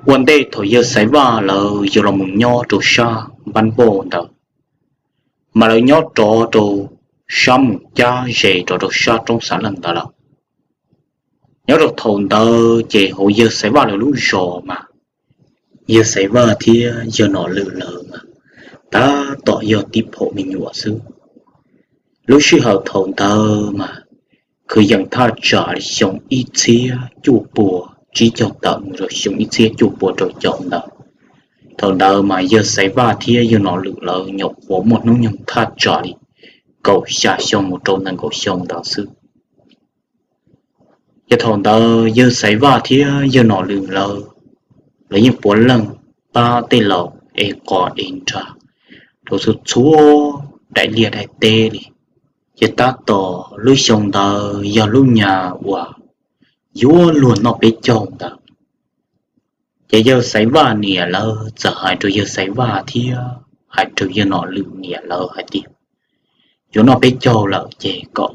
Ua ntej thaum yawg Xaiv Vaj lawv yuav los mus nyob rau sab npab npauj ntawd, mas lawv nyob rov rau sab mus cab ze rov rau sab roob Xav Leej ntawd lawm. Nyob rau thaum ntawd ces hauv yawg Xaiv Vaj lawv lub zos mas yawg Xaiv Vaj thiab yawg Nom Lwm lawv mas tab tom yog tib phaum me nyuam xwb. Lub sij hawm thaum ntawd mas kwv yees thaj tsam li xyoo ib txhiab cuaj puas tsib caug tawm mus rau xyoo ib txhiab cuaj puas rau caum ntawd. Thaum ntawd mas yawg Xaiv Vaj thiab yawg Nom Lwm lawv nyuam qhuav muaj hnub nyoog thaj tsam li kaum xya xyoo mus rau nees nkaum xyoo ntawd xwb. Ces thaum ntawd yawg Xaiv Vaj thiab yawg Nom Lwm lawv, lawv yeej puav leej pab tej laus ev qos ev nra rau txhua txhua daim liaj daim teb li. Ces tab tom lub xyoo ntawd yog lub nyuag uas yuav luag noj peb caug ntawd. Ces yawg Xaiv Vaj niam lawv txawm hais rau yawg Xaiv Vaj thiab hais rau yawg Nom Lwm niam lawv hais tias, yuav noj peb caug lawm ces kom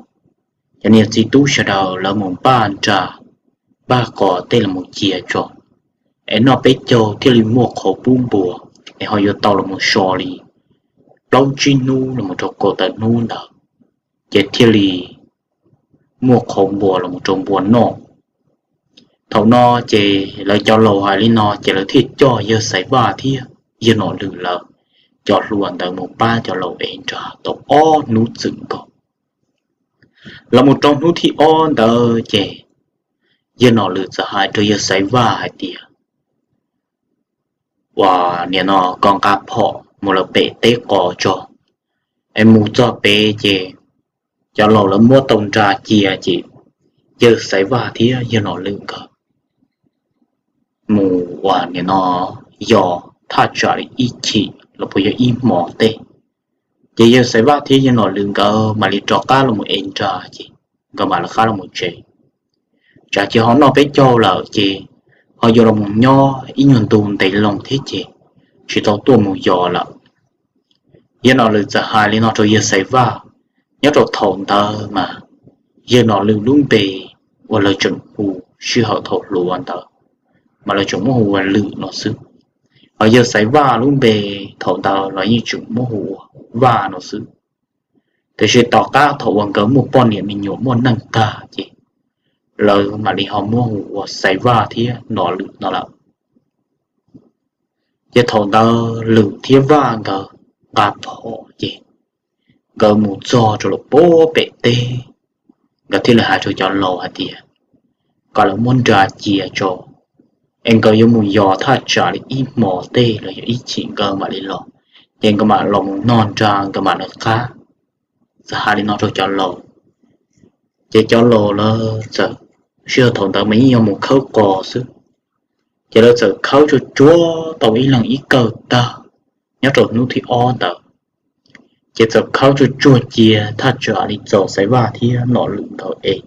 cov niam txiv tub sawv daws lawv mus npaj nra, npaj qos tej los mus cia tso, es noj peb caug thiaj li muaj qhauv pub npua, es ho yuav tau los mus so li plaub tsib hnub los mus rau kaum tawm hnub ntawd, ces thiaj li muaj qhauv npua los mus rau npua noj. Thaum no ces lawv cov laus hais li no ces lawv thiaj coj yawg Xaiv Vaj thiab yawg Nom Lwm lawv cov hluas ntawd mus pab cov laus ev nra tau ob hnub txwm nkaus. Los mus rau hnub thib ob ntawd ces yawg Nom Lwm txawm hais rau yawg Xaiv Vaj hais tias, uas nim no koj nqa phom mus lawv pem teb qos tso, es mus txog pem ces cov laus lawv muab tau nra cia ces yawg Xaiv Vaj thiab yawg Nom Lwm nkawd mus uas nim no yos thaj tsam li ib chim los puas yog ib hmos tej, ces yawg Xaiv Vaj thiab yawg Nom Lwm nkawd mam li rov qab los mus ev nra ces nkawd mam lawv qab los mus tsev. Tsam ces ho noj peb caug lawm ces ho yuav los mus nyob ib nyuag ntu ntev loo thiab ces tsis tau tuaj mus yos lawm. Yawg Nom Lwm txawm hais li no rau yawg Xaiv Vaj. Nyob rau thaum ntawd mas yawg Nom Lwm lub npe uas lawv tseem hu sij hawm thaum hluas ntawd mas lawv tseem muab hu ua Lwm no xwb, hos yawg Xaiv Vaj lub npe thaum ntawd los yeej tseem muab hu ua Vaj no xwb. Tiam sis tom qab thaum uas nkawd muaj poj niam me nyuam muaj neej tag ces lawv mam li ho muab hu ua Xaiv Vaj thiab Nom Lwm no lawm. Ces thaum ntawd Lwm thiab Vaj nkawd nqa phom ces nkawd mus txog rau lawm puag pem teb, nkawd thiaj li hais rau cov laus hais tias kom lawv muab nra cia tso, es nkawd yuav mus yos thaj tsam li ib hmos tej los yog ib chim nkawd mam li los, ces nkawd mam los mus noj nra nkawd mam lawv qab. Txawm hais li no rau cov laus, ces cov laus lawv txawm, sij hawm thaum ntawd mas yeej yog mus khawb qos xwb, ces lawv txawm khawb tsuag tsuag tau ib leeg ib kawm tag nyob rau hnub thib ob ntawd, ces txawm khawb tsuag tsuag cia thaj tsam li txaus Xaiv Vaj thiab Nom Lwm nkawd ev.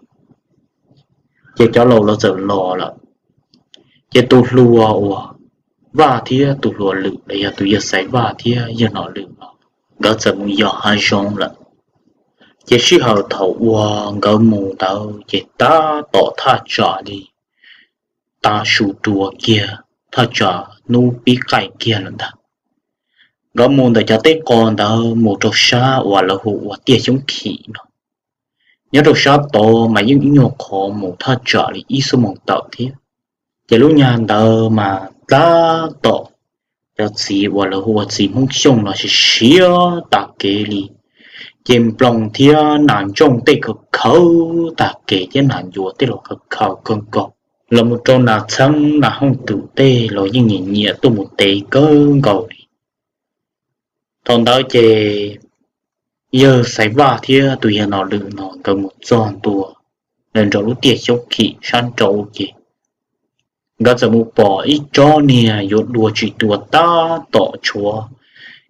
Ces cov laus lawv txawm los lawm, ces tus hluas uas Vaj thiab tus hluas Lwm los yog tus yawg Xaiv Vaj thiab yawg Nom Lwm no nkawd txawm mus yos hav zoov lawm. Ces sij hawm thaum uas nkawd mus ntawd ces tab tom thaj tsam li tav su dua kiag, thaj tsam hnub pib qaij kiag lawm ntag. Nkawd mus ntawm cov teb qos ntawd mus rau sab uas lawv hu ua Tiaj Xyoob Khim no. Nyob rau sab tod mas yeej ib nyuag qhov mus thaj tsam li ib xuab moos tawm thiab. Ces lub nyuag ntawd mas tab tom cov txiv uas lawv hu ua txiv Hmoob Xyooj no siav siav tag kev li, ces nploos thiab nas ntsooj tej khaws khaws tag kev thiab nas ncuav tej los khaws khaws kawg nkaus, los mus rau nas txheeb nas hooj twm tej los yeej nyiam nyiam tuaj mus tev kawg nkaus li. Thaum ntawd ces yawg Xaiv Vaj thiab tus yawg Nom Lwm no nkawd mus txog ntua nraum lub Tiaj Xyoob Khim sab nraud ces nkawd txawm mus pom ib tsob niag yuav dua tsis dua tab tom tshuav,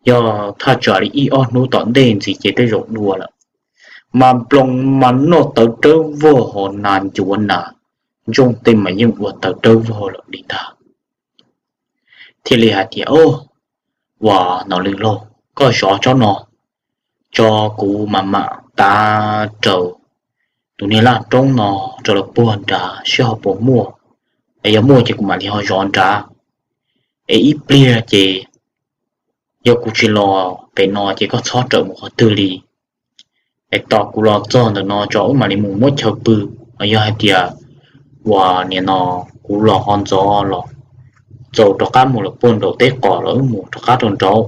yog thaj tsam li ib ob hnub tom ntej ntxiv ces tej zaum dua lawm. Mas nploos mas noj tawv dawb vog hos nas ncuav nas ntsooj tej mas yeej ua tawv dawb vog lawm li ntag. Thiaj li hais tias, Ua, Nom Lwm lauj, koj zov tsob no tso, kuv mam mam tav rau tus niag laj roob no rau lawv puag nrad seb ho puas muaj, es yog muaj ces kuv mam li ho zov nrad. es ib pliag ces yog kuv tsis los pem no ces koj txhob rawm mus qhov twg li, es tos kuv los txog ntawm no tso wb mam li mus muab chaw pw. Yog hais tias uas nim no kuv los ho ntxov los txaus rov qab mus lawm puag nraum teb qos los wb mus rov qab rau nraud.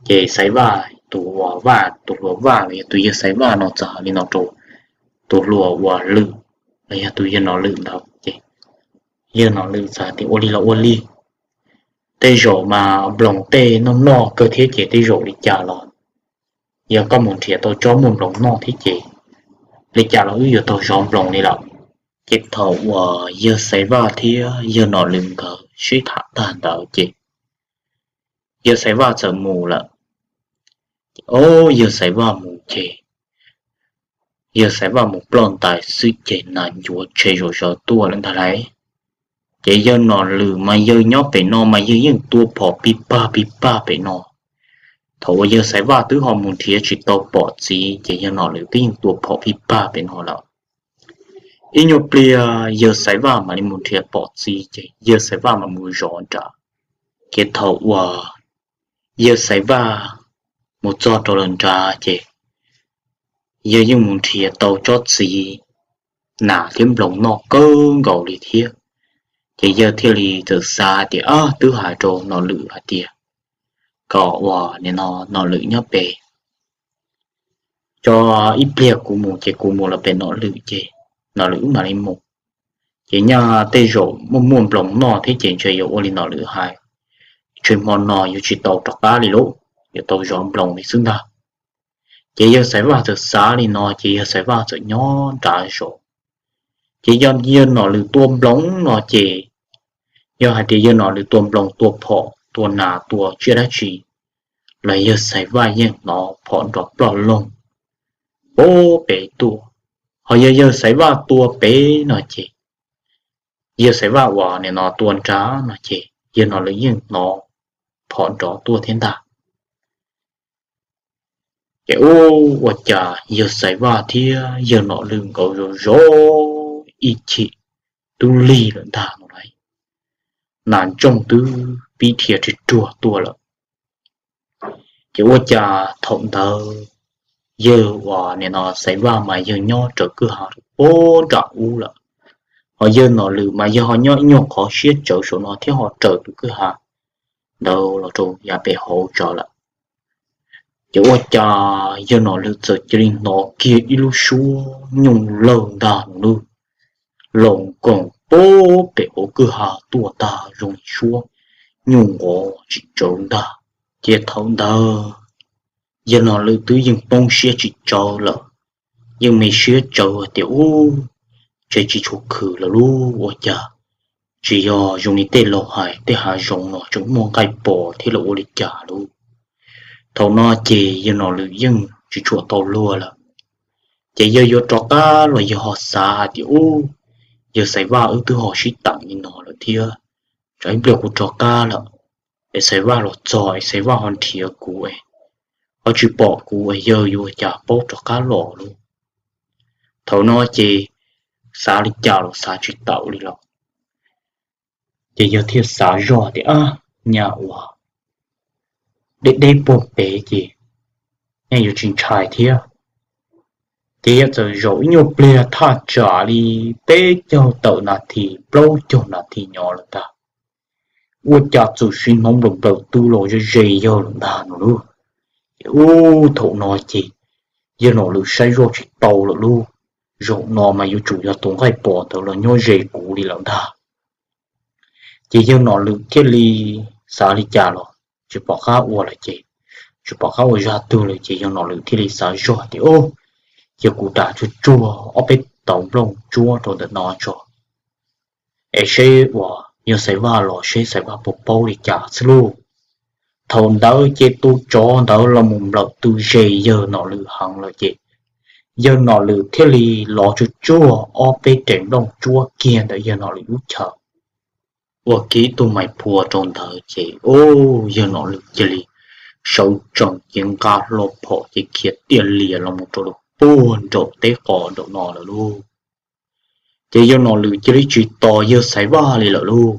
Ces Xaiv Vaj tus uas Vaj, tus hluas Vaj los yog tus yawg Xaiv Vaj no txawm hais li no rau tus hluas uas Lwm los yog tus yawg Nom Lwm ntawd ces yawg Nom Lwm txawm tias ua li los ua li, tej zaum mas nploos tej noj noj kawg thiab ces tej zaum li cas los yog koj mus nrhiav tau tsob muaj nploos noj thiab ces li cas los wb yuav tau zov nploos li lawm. Ces thaum uas yawg Xaiv Vaj thiab yawg Nom Lwm nkawd sib tham tag ntawd ces yawg Xaiv Vaj txawm mus lawm. Ob, yawg Xaiv Vaj mus ces yawg Xaiv Vaj mus ploj ntais xwb ces nas ncuav tshe zom zaws tuaj lawm ntag lauj. Ces yawg Nom Lwm mas yawg nyob pem no mas yawg yeej tua phom pig pag pig pag pem no. Thaum uas yawg Xaiv Vaj twb ho mus nrhiav tsis tau pom txiv ces yawg Nom Lwm twb yeej tua phom pig pag pem no lawm. Ib nyuag pliag yawg Xaiv Vaj mam li mus nrhiav pom txiv ces yawg Xaiv Vaj mam mus zov nrad. Ces thaum uas yawg Xaiv Vaj mus txog rau lawv nrad ces yawg yeej mus nrhiav tau tsob txiv nas thiab nploos noj kawg nkaus li thiab. Ces yawg thiaj li txawm xav tias, Ab, twb hais rau Nom Lwm hais tias kom uas nim no Nom Lwm nyob pem, tso ib pliag kuv mus ces kuv mus los pem Nom Lwm ces Nom Lwm wb mam li mus. Ces nyaj tej zaum muaj muaj nploos noj thiab ces ntshe yuav ua li Nom Lwm hais, ntshe hmo no yuav tsis tau rov qab li lauj, yuav tau zov nploos li xwb ntag. Ces yawg Xaiv Vaj txawm xav li no ces yawg Xaiv Vaj txawm nyob nrad zov. Ces yog yawg Nom Lwm tua nploos no ces yog hais tias yawg Nom Lwm tua nploos tua phom tua nas tua tsiaj dab tsi los yawg Xaiv Vaj yeej hnov phom nrov ploj loog puag pem tuaj. Ho yog yawg Xaiv Vaj tua pem no ces yawg Xaiv Vaj uas nim no tua nrad no ces yawg Nom Lwm yeej hnov phom nrov tuaj thiab ntag. Ces ub, ua cas yawg Xaiv Vaj thiab yawg Nom Lwm nkawd zov zov ib chim twb lig lawm ntag no lauj, nas ntsoog twb pib dhia ruag ruag tuaj lawm. Ces ua cas thaum ntawd yawg uas nim no Xaiv Vaj mas yawg nyob raws kwj ha puag nram ub lawm, ho yawg Nom Lwm mas yawg ho nyob ib nyuag qhov siab tsawv saum no thiab ho raws tus kwj ha ntawd los rau yav pem hauv tso lawm. Ces ua cas yawg Nom Lwm txawm cia li hnov kiag ib lub suab nyooj lawg ntag no lauj, los nkoos puag pem hauv kwj ha tuaj tag zoo li suab nyooj nqov tsis tsawv ntag. Ces thaum ntawd yawg Nom Lwm twb yeej poob siab tsis tsawv lawm, yeej me siab tsawv hais tias, Ub, ntshe tsis tshua khwm lawm lauj, ua cas tsis yog zoo li tej laus hais tej hav zoov no tseem muaj nqaij pos thiab los ua li cas lauj. Thaum no ces yawg Nom Lwm yeej tsis tshua tau luag lawm. Ces yawg yuav rov qab los yawg ho xav hais tias, Ub, yawg Xaiv Vaj wb twb ho sib teem li no lawm thiab, tsam ib pliag kuv rov qab lawm es Xaiv Vaj los txog es Xaiv Vaj ho nrhiav kuv es ho tsis pom kuv es yawg yuav ua cas paub rov qab los lauj. Thaum no ces xav li cas los xav tsis tau li lawm. Ces yawg thiaj xav zoj tias, Ab, nyaj uas deb deb puag pem ces nyaj yuav tsis ntshai thiab. Ces yawg txawm zaum ib nyuag pliag thaj tsam li peb caug tawm nas this plaub caug nas this nyob lawm ntag, ua cas txawm sim hnov nplawm nplawm tw los ze ze yawg lawm ntag no lauj. Ces ub, thaum no ces yawg Nom Lwm saib zoj tsis tau lawm lauj, zaum no mas yuav tsum yog tus nqaij pos ntawd los nyob ze kuv li lawm ntag. Ces yawg Nom Lwm thiaj li xav li cas los tsis pom qab ua lawm ces, tsis pom qab ua zaj twg lawm ces yawg Nom Lwm thiaj li xav zoj tias, Ub, cia kuv ras tsuag tsuag ob peb tauv nplooj tsuab rau ntawm no tso, es seb uas yawg Xaiv Vaj los seb Xaiv Vaj puas paub li cas xwb lauj. Thaum ntawd ces tus tsov ntawd los mus nplawm tw ze yawg Nom Lwm heev lawm ces yawg Nom Lwm thiaj li lov tsuag tsuag ob peb rev nplooj tsuab kiag ntawm yawg Nom Lwm lub chaw, ua kiag ib tug mais phua rau ntawd ces, ub, yawg Nom Lwm cia li sawv tsees ces nqa hlo phom ces khiav tiaj lias los mus rau lawm puag nraum teb qos nraum no lawm lauj. Ces yawg Nom Lwm cia li tsis tos yawg Xaiv Vaj li lawm lauj.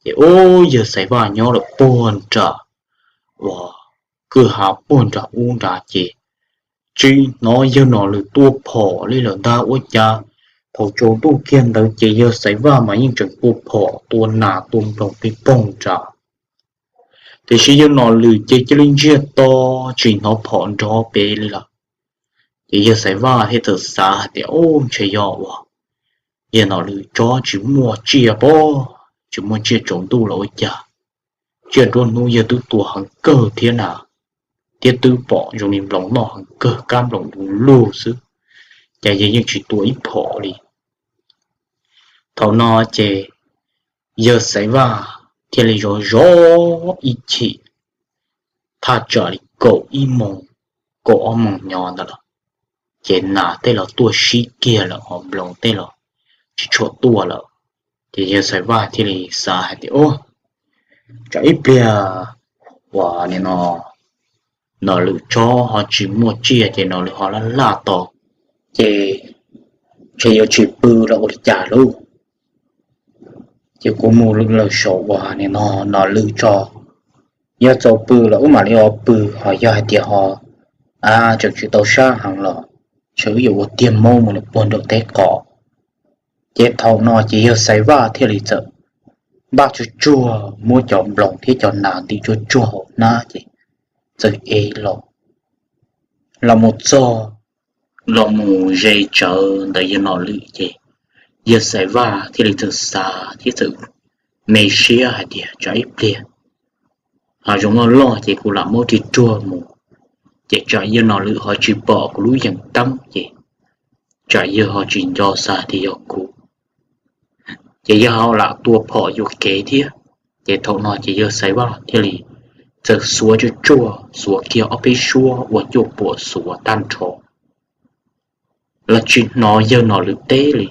Ces ub, yawg Xaiv Vaj nyob lawm puag nram uas kwj ha puag nram ub nrad ces tsis hnov yawg Nom Lwm tua phom li lawm ntag. Ua cas thaum tsaus ntuj kiag ntawd ces yawg Xaiv Vaj mas yeej tseem tua phom tua nas tua nploos pig poog nrad, tiam sis yawg Nom Lwm ces cia li ntsiag to tsis hnov phom nrov pem li lawm. Ces yawg Xaiv Vaj thiaj txawm xav hais tias, Ub, ntshe yog uas yawg Nom Lwm tsob tsis muaj tsiaj pob, tsis muaj tsiaj tsaus ntuj los ua cas, tsiaj nruab hnub yawg twb tua heev kawg thiab na, thiab twb pom zoo li nploos noj heev kawg, kab nploos du lug xwb, cas yawg yeej tsis tua ib phom li. Thaum no ces yawg Xaiv Vaj thiaj li zov zov ib chim, thaj tsam li kaum ib moos, kaum ob moos nyob ntawd lawm, ces nas tej los tuaj sib kiag lawm, ho nploos tej los tsis tshua tuaj lawm. Ces yawg Xaiv Vaj thiaj li xav hais tias, Ub, tsam ib pliag uas nim no Nom Lwm tsob ho tsis muaj tsiaj ces Nom Lwm ho laj laj tos, ces ntshe yuav tsis pw los ua li cas lauj. Ces kuv mus lawm saum uas nim no Nom Lwm tso, yog txaus pw los wb mam li ho pw, ho yog hais tias ho tseem tsis tau sab heev los ntshe wb yuav ua tiag mauj mus lawm puag nraum teb qos. Ces thaum no ces yawg Xaiv Vaj thiaj li txawm npaj tsuag tsuag muab cov nploos thiab cov nas ntim tsuag tsuag hauv hnab ces txawm ev los, los mus txog, los mus ze tsawv ntawm yawg Nom Lwm ces yawg Xaiv Vaj thiaj li txawm xav thiab txawm me siab hais tias, Tsam ib pliag hav zoov loj loj ces kuv lam muab ris ruag mus, ces tsam yawg Nom Lwm ho tsis pom kuv lub yees teeb ces tsam yawg ho tsis nco xav tias yog kuv, ces yawg ho lam tua phom yuam kev thiab. Ces thaum no ces yawg Xaiv Vaj thiaj li txawm xuav tsuag tsuag, xuav kiag ob peb suab ua cuaj puam xuav tag nrho los tsis hnov yawg Nom Lwm teb li.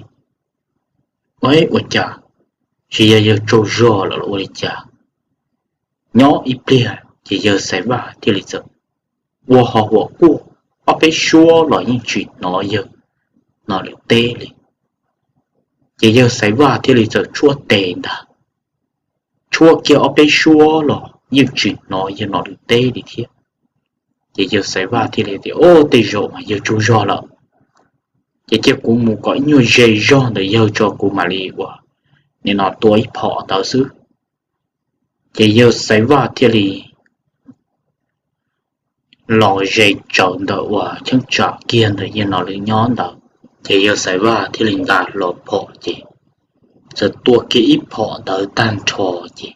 Ua cas, tsis yog yawg tsaug zog lawm los ua li cas? Nyob ib pliag ces yawg Xaiv Vaj thiaj li txawm ua ho huam kuaj ob peb suab los yeej tsis hnov yawg Nom Lwm teb li. Ces yawg Xaiv Vaj thiaj li txawm tshuab tes ntag, tshuab kiag ob peb suab los yeej tsis hnov yawg Nom Lwm teb li thiab. Ces yawg Xaiv Vaj thiaj li tias, Ub, tej zaum mas yawg tsaug zog lawm, ces cia kuv mus kom ib nyuag ze zog ntawm yawg tso kuv mam li ua, nim no tua ib phom ntawd xwb. Ces yawg Xaiv Vaj thiaj li los ze tsawv ntawm uas cheeb tsam kiag ntawm yawg Nom Lwm nyob ntawd, ces yawg Xaiv Vaj thiaj li nqa hlo phom ces txawm tua kiag ib phom ntawd tag nrho ces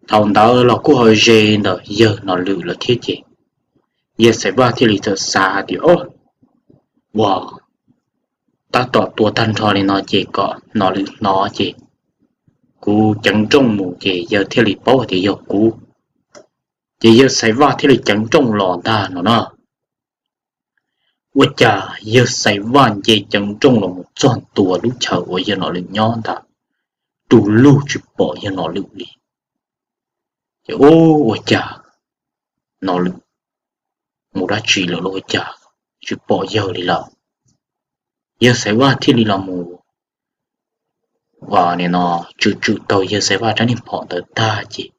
thaum ntawd los kuj ho ze ntawm yawg Nom Lwm lawm thiab ces yawg Xaiv Vaj thiaj li txawm xav hais tias, Ob, ua, tab tom tua tag nrho li no ces kom Nom Lwm hnov ces kuv ceev nrooj mus ces yawg thiaj li paub hais tias yog kuv. Ces yawg Xaiv Vaj thiaj li ceev nrooj los ntag no na. Ua cas yawg Xaiv Vaj nce ceev nrooj los mus txog ntua lub chaw uas yawg Nom Lwm nyob ntag, du lug tsis pom yawg Nom Lwm li. Ces ub, ua cas Nom Lwm mus dab tsi lawm los ua cas tsis pom yawg li lawm? Yawg Xaiv Vaj thiaj li los mus, nim no tswm tswm taug yawg Xaiv Vaj rab niag phom ntawd tag ces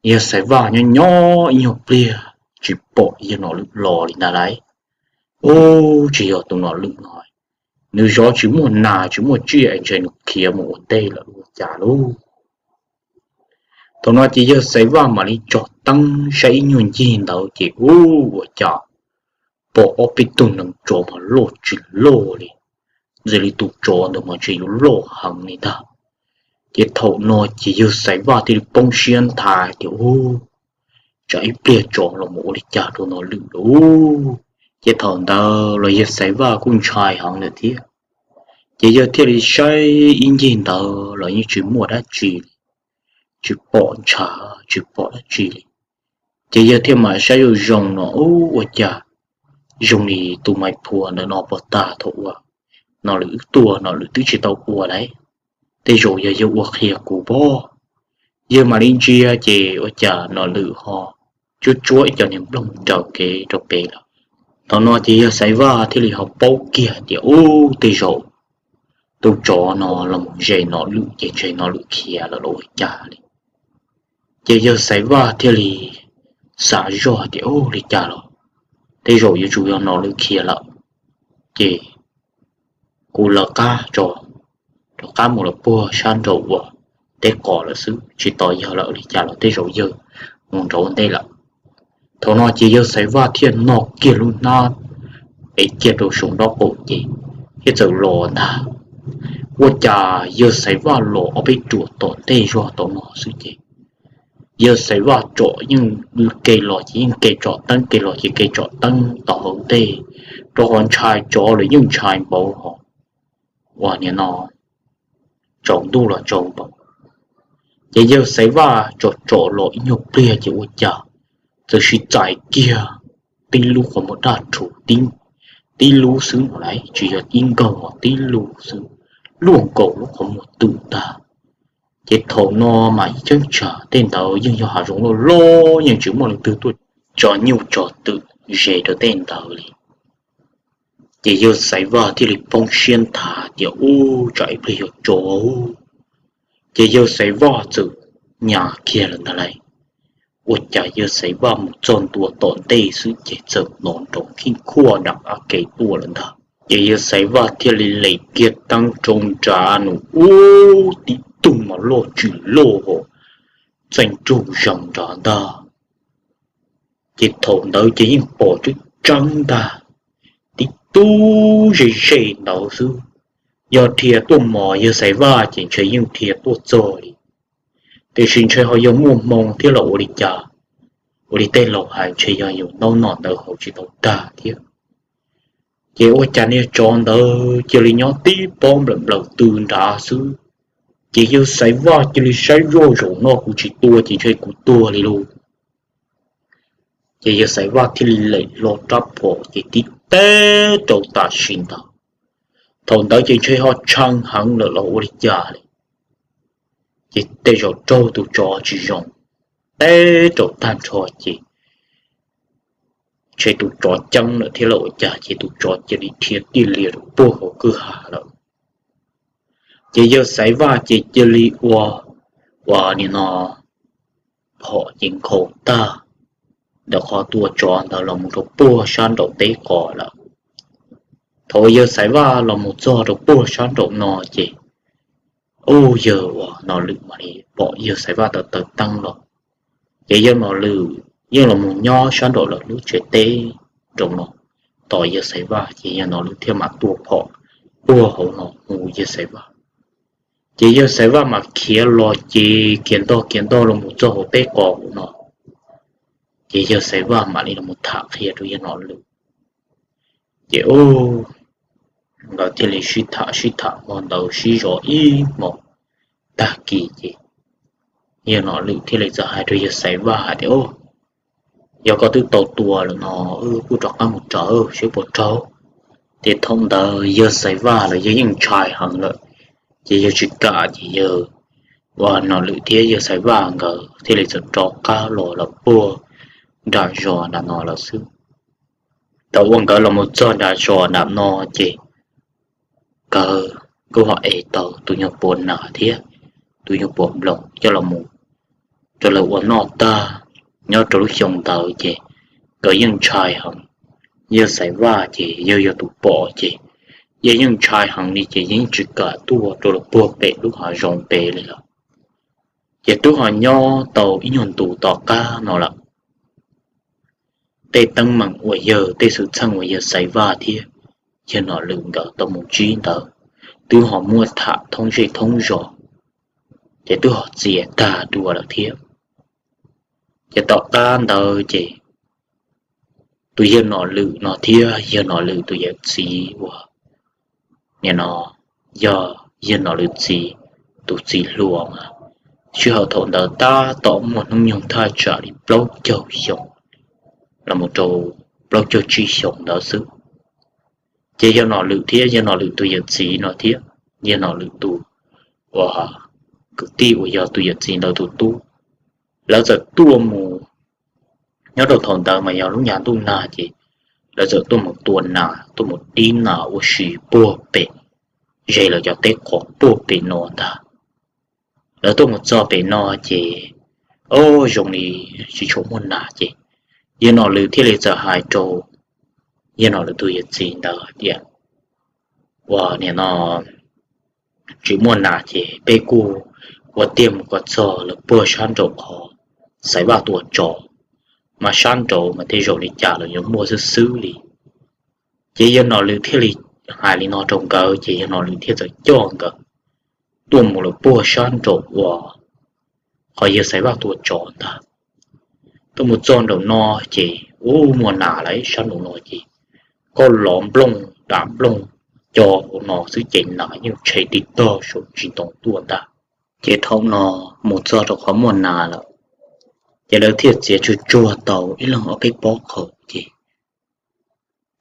yawg Xaiv Vaj nyob nyob ib nyuag pliag tsis pom yawg Nom Lwm los li ntag lauj. Ub, tsis yog tus Nom Lwm no, nws zov tsis muaj nas tsis muaj tsiaj es ntshe nws khiav mus ua ntej lawm ua cas lauj. Thaum no ces yawg Xaiv Vaj mam li tso teeb saib ib nyuag ncig ntawd ces ub, ua cas pom ob peb tug neev tsov mas loj tsis loj li, ntshe li tus tsov ntawd mas ntshe yuav loj heev li ntag. Ces thaum no ces yawg Xaiv Vaj thiaj li poob siab nthav tias, Ub, tsam ib pliag tsov los mus ua li cas rau Nom Lwm lauj. Ces thaum ntawd los yawg Xaiv Vaj kuj ntshai heev lawm thiab. Ces yawg thiaj li saib ib ncig ntawd los yeej tsis muaj dab tsi li, tsis pom ntshav tsis pom dab tsi li. Ces yawg thiaj mam saib zoo zoo no, Ub, ua cas zoo li tus Maiv Phua ntawm no pov tag thaum uas Nom Lwm wb tuaj Nom Lwm twb tsis tau ua lauj. Tej zaum yog yawg ua qhia kuv pob. Yawg mam li ntsia ces ua cas Nom Lwm ho tsuab tsuab ib co niag nplooj nraws kev rau pem lawm. Thaum no ces yawg Xaiv Vaj thiaj li ho paub kiag tias, Ub, tej zaum tus tsov no los mus ze Nom Lwm ces ntshe Nom Lwm khiav lawm los ua cas li. Ces yawg Xaiv Vaj thiaj li xav zoj tias, Ub, li cas los tej zaum yuav tsum yog Nom Lwm khiav lawm, ces kuv lawv qab tso, rov qab mus lawm puag sab nraum uas teb qos lawm xwb, tsis tos yawg lawm li cas los tej zaum yawg mus nraud ua ntej lawm. Thaum no ces yawg Xaiv Vaj thiaj noj kiag lub hnab, ev kiag rau saum nraub qaum ces thiaj txawm los ntag. Ua cas yawg Xaiv Vaj los ob peb ruam tom ntej zog tom no xwb ces yawg Xaiv Vaj tsom yeej ke los ces yeej ke tsom teeb, ke los ces ke tsom teeb tom hauv ntej, rau qhov ntshai tsov los yeej ntshai npaum hos, uas nim no tsaus ntuj los tsaus npaum. Ces yawg Xaiv Vaj tsom tsom los ib nyuag pliag ces ua cas txawm sib txais kiag tib lub qhov muag daj rhuv, tib lub xwb no lawm, tsis yog ib nkaug, tib lub xwb, luaj nkaus lub qhov muag twm ntag. Ces thaum no mas ib cheeb tsam tej ntawd yeej yog hav zoov loj loj, yeej tsis muaj leej twg tuaj tso nyuj tso twm ze rau tej ntawd li. Ces yawg Xaiv Vaj thiaj li poob siab nthav tias, Ub, tsam ib pliag yuav tsov. Ces yawg Xaiv Vaj txawm nyas kiag lawm ntag lauj. Ua cas yawg Xaiv Vaj mus txog ntua tom ntej xwb ces txawm hnov nrov kheej khuaj dam a ke tuaj lawm ntag. Ces yawg Xaiv Vaj thiaj li lem kiag teeb rau nrad nws ub tib tug mas loj tsis loj, txaij nraug zees nrad ntag. Ces thaum ntawd ces yeej pom tseeb tseeb ntag, tib tug ze ze ntawd xwb. Yog dhia tuaj mos yawg Xaiv Vaj ces ntshe yeej dhia tuaj txog li, tiam sis ntshe ho yog muaj hmoo thiab los ua li cas, ua li tej laus hais ntshe yog yus ntaub nom ntawd haus tsis tau tag thiab. Ces ua cas niag tsov ntawd cia li nyob tib pob nplawm nplawm tw nrad xwb. Ces yawg Xaiv Vaj cia li saib zoj, Zaum no kuv tsis tua ces ntshe kuv tuag li lauj. Ces yawg Xaiv Vaj thiaj li lem hlo rab phom ces tib teb rau tam sim ntawd. Thaum ntawd ces ntshe ho tshee heev lawm los ua li cas li, ces tej zaum raug tus tsov tsis zoo, teb rau tag nrho ces ntshe tus tsov ceeb lawm thiab los ua cas ces tus tsov cia li dhia tij lias rau puag hauv kwj ha lawm. Ces yawg Xaiv Vaj ces cia li ua, ua nim no phom ces nkhaus tag ntawm qhov tua tsov ntawd los mus rau puag sab nraum teb qos lawm. Thaum uas yawg Xaiv Vaj los mus txog rau puag sab nraum no ces, ub, yawg uas Nom Lwm mam li pom yawg Xaiv Vaj taw taw teeb los, ces yawg Nom Lwm yeej los mus nyob sab nraum lawv lub tsev teb nraum no tos yawg Xaiv Vaj, ces yawg Nom Lwm thiaj mam tua phom puag hauv no hu yawg Xaiv Vaj. Ces yawg Xaiv Vaj mam khiav los ces khiav ntog khiav ntog los mus txog hauv teb qos hauv no, ces yawg Xaiv Vaj mam li los mus tham qhia rau yawg Nom Lwm. Ces ub, nkawd thiaj li sib tham sib tham hmo ntawd sib zov ib hmos, tag kis ces yawg Nom Lwm thiaj li txawm hais rau yawg Xaiv Vaj hais tias, Yog koj twb tau tua lawm no, wb kuj rov qab mus raws seb puas raug. Ces thaum ntawd yawg Xaiv Vaj los yawg yeej ntshai heev lawm, ces yawg tsis kam ces yawg uas Nom Lwm thiab yawg Xaiv Vaj nkawd thiaj li txawm rov qab los lawm puag nram zos nram no lawm xwb. Thaum uas nkawd los mus txog nram zos nram no ces nkawd kuj ho ev tau tus nyuag puav nas thiab tus nyuag puav nploos coj los mus rau lawv ua noj tag. Nyob rau lub xyoo ntawd ces nkawd yeej ntshai heev. Yawg Xaiv Vaj ces yawg yog tus pom ces yawg yeej ntshai heev li ces yawg yeej tsis kam tuaj rau lawv puag pem lub hav zoov pem li lawm. Ces twb ho nyob tau ib nyuag ntus tom qab no lawm, tej teeb meem uas yawg, tej xwm txheej uas yawg Xaiv Vaj thiab yawg Nom Lwm nkawd tau mus ntsib ntawd twb ho muab tham thoob zej thoob zos, ces twb ho txias tag dua lawm thiab. Ces tom qab ntawd ces tus yawg Nom Lwm no thiab yawg Nom Lwm tus yawm txiv uas nim no yog yawg Nom Lwm txiv tus txiv hluas mas sij hawm thaum ntawd tab tom muaj hnub nyoog thaj tsam li plaub caug xyoo los mus rau plaub caug tsib xyoo ntawd xwb. Ces yawg Nom Lwm thiab yawg Nom Lwm tus yawm txiv no thiab yawg Nom Lwm tus uas kwv tij uas yog tus yawm txiv ntawd tus tub, lawv txawm tuaj mus, nyob rau thaum ntawd mas yog lub nyam ntuj nag ces lawv txawm tuaj mus tua nas, tuaj mus dib nas ua si puag pem ze lawv cov teb qos puag pem no ntag. Lawv tuaj mus txog pem no ces, ob, zoo li tsis tshua muaj nas ces yawg Nom Lwm thiaj li txawm hais rau yawg Nom Lwm tus yawm txiv ntawd tias, Ua, nim no tsis muaj nas ces peb kuj ua tiag mus kom txog lawv puag sab nraum qhov Xaiv Vaj tua tsov, mas sab nraud mas tej zaum li cas los yuav muaj xwb xwb li. Ces yawg Nom Lwm thiaj li hais li no rau nkawd ces yawg Nom Lwm thiaj txawm coj nkawd tuaj mus lawm puag sab nraum uas qhov yawg Xaiv Vaj tua tsov ntag. Tuaj mus txog nraum no ces, ub, muaj nas lawm, sab nraum no ces koj lov nplooj dav nplooj co hauv no xwb ces nas yeej tshe tig tog saum tsis ntoo tuaj ntag. Ces thaum no mus txog rau qhov muaj nas lawm, ces lawv thiaj txiav tsuag tsuag tau ib leeg ob peb pob qhaus ces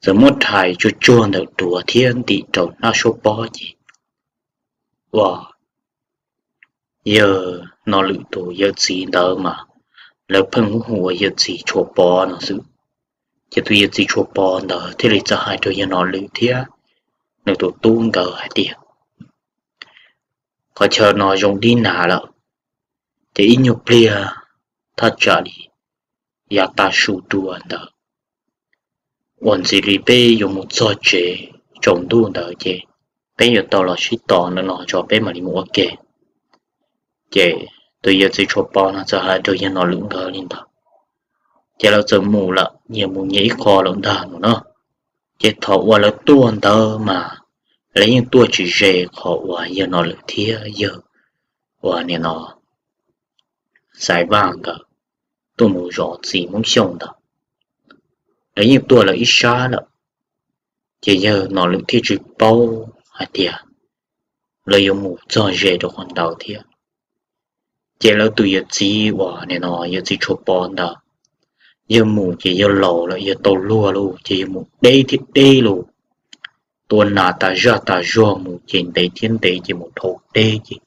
txawm muab rhais tsuag tsuag ntawm duav thiab ntim rau hnab suab pob ces, ua, yawg Nom Lwm tus yawm txiv ntawd mas lawv pheej hu ua yawm txiv Tshuas Pov no xwb. Ces tus yawm txiv Tshuas Pov ntawd thiaj li txawm hais rau yawg Nom Lwm thiab nws tus tub nkawd hais tias, Qhov chaw no zoo dib nas lawm, ces ib nyuag pliag thaj tsam li yav tav su dua ntawd, uas ntxiv li peb yuav mus txog tsev tsaus ntuj ntawd ces peb yuav tau los sib tos ntawm no tso peb mam li mus ua ke. Ces tus yawm txiv Tshuas Pov no txawm hais rau yawg Nom Lwm nkawd li ntawd, ces lawv txawm mus lawm, nyias mus nyias ib qho lawm ntag no na. Ces thaum uas lawv tuaj ntawd mas lawv yeej tuaj tsis ze qhov uas yawg Nom Lwm thiab yawg, uas nim no Xaiv Vaj nkawd tuaj mus zov txiv Hmoob Xyooj ntawd, lawv yeej tuaj lawv ib sab lawm. Ces yawg Nom Lwm thiaj tsis paub hais tias lawv yuav mus txog ze rau qhov ntawd thiab. Ces lawv tus yawm txiv uas nim no yawm txiv Tshuas Pov ntawd, yawg mus ces yawg laus lawm, yawg tau luag lawm ces yawg mus deb thiab deb lawm. Tua nas tas zaj tas zog mus ces ntev thiab ntev ces mus dhau deb ces,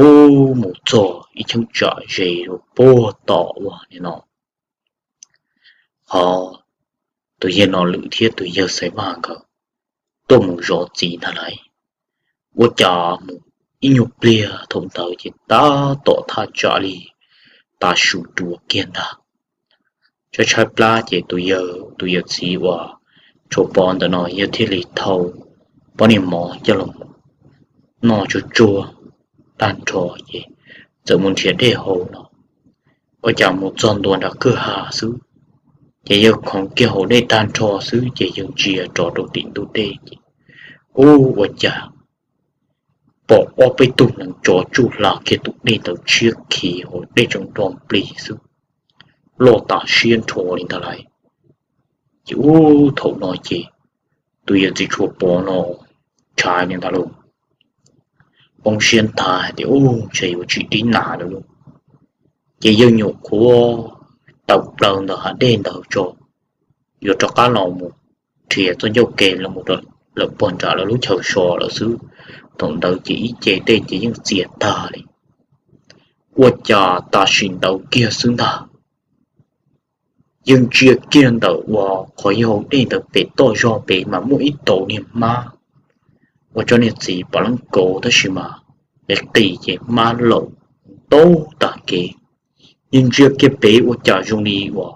ub, mus txog ib cheeb tsam ze rau puag tom uas nim no qhov tus yawg Nom Lwm thiab tus yawg Xaiv Vaj nkawd tuaj mus zov txiv ntag lauj. Ua cas mus ib nyuag pliag thaum ntawd ces tab tom thaj tsam li tav su dua kiag ntag. Tshaib tshaib plab ces tus yawg, tus yawm txiv uas Tshuas Pov ntawm no yawg thiaj li thau pob niag mov coj los noj tsuag tsuag tag nrho ces txawm mus nrhiav dej haus no. Ua cas mus txog ntua nram kwj ha xwb, ces yawg khoov kiag haus dej tag nrho xwb ces yawg ntsia rov rau tim ntug dej ces, ub, ua cas pom ob peb tug neev tsov tsuj hla kiag tus dej ntawd tshiab khiv hauv dej tseem nro nplig xwb, loj tas siab nrho li ntag lauj. Ces ub, thaum no ces tus yawm txiv Tshuas Pov no ntshai li ntag lauj, poob siab nthav hais tias, ub, ntshe yuav tsis dib nas lawm lauj. Ces yawg nyuam qhuav tawm plaws ntawm hav dej ntawd tso, yuav rov qab los mus nrhiav txoj ncauj ke los mus lawm puag nram lawv lub chaw so lawm xwb. Thaum ntawd ces ib ce dej ces yeej txias tag li. Ua cas tam sim ntawd kiag xwb ntag, yawg ntsia kiag ntawm uas qhov yawg haus dej ntawd pem toj zog pem mas muaj ib tauv niag hmab uas tso niag txiv pam leeb kauv tab sis mas qis qis ces hmab laum ntau tag kev. Yawg ntsia kiag pem ua cas zoo li uas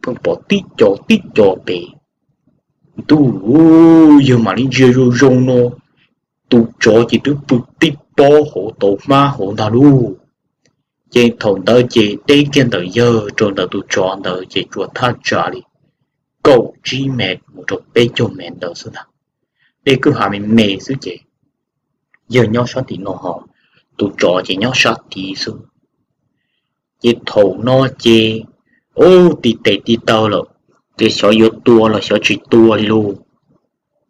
pheej pom tib co tib co pem. Ntuj, yawg mam li ntsia zoo zoo no, tus tsov ces twb pw tib pob hauv tauv hmab hauv ntag lauj. Ces thaum ntawd ces deb kiag ntawm yawg rau ntawm tus tsov ntawd ces tsuas thaj tsam li kaum tsib mev mus rau peb caug mev ntawd xwb ntag. Dej kwj ha me me xwb ces yawg nyob sab tim no ho tus tsov ces nyob sab tid xwb. Ces thaum no ces, ub, tiv tes tiv taw lawm, ces xyov yuav tua los xyov tsis tua li lauj.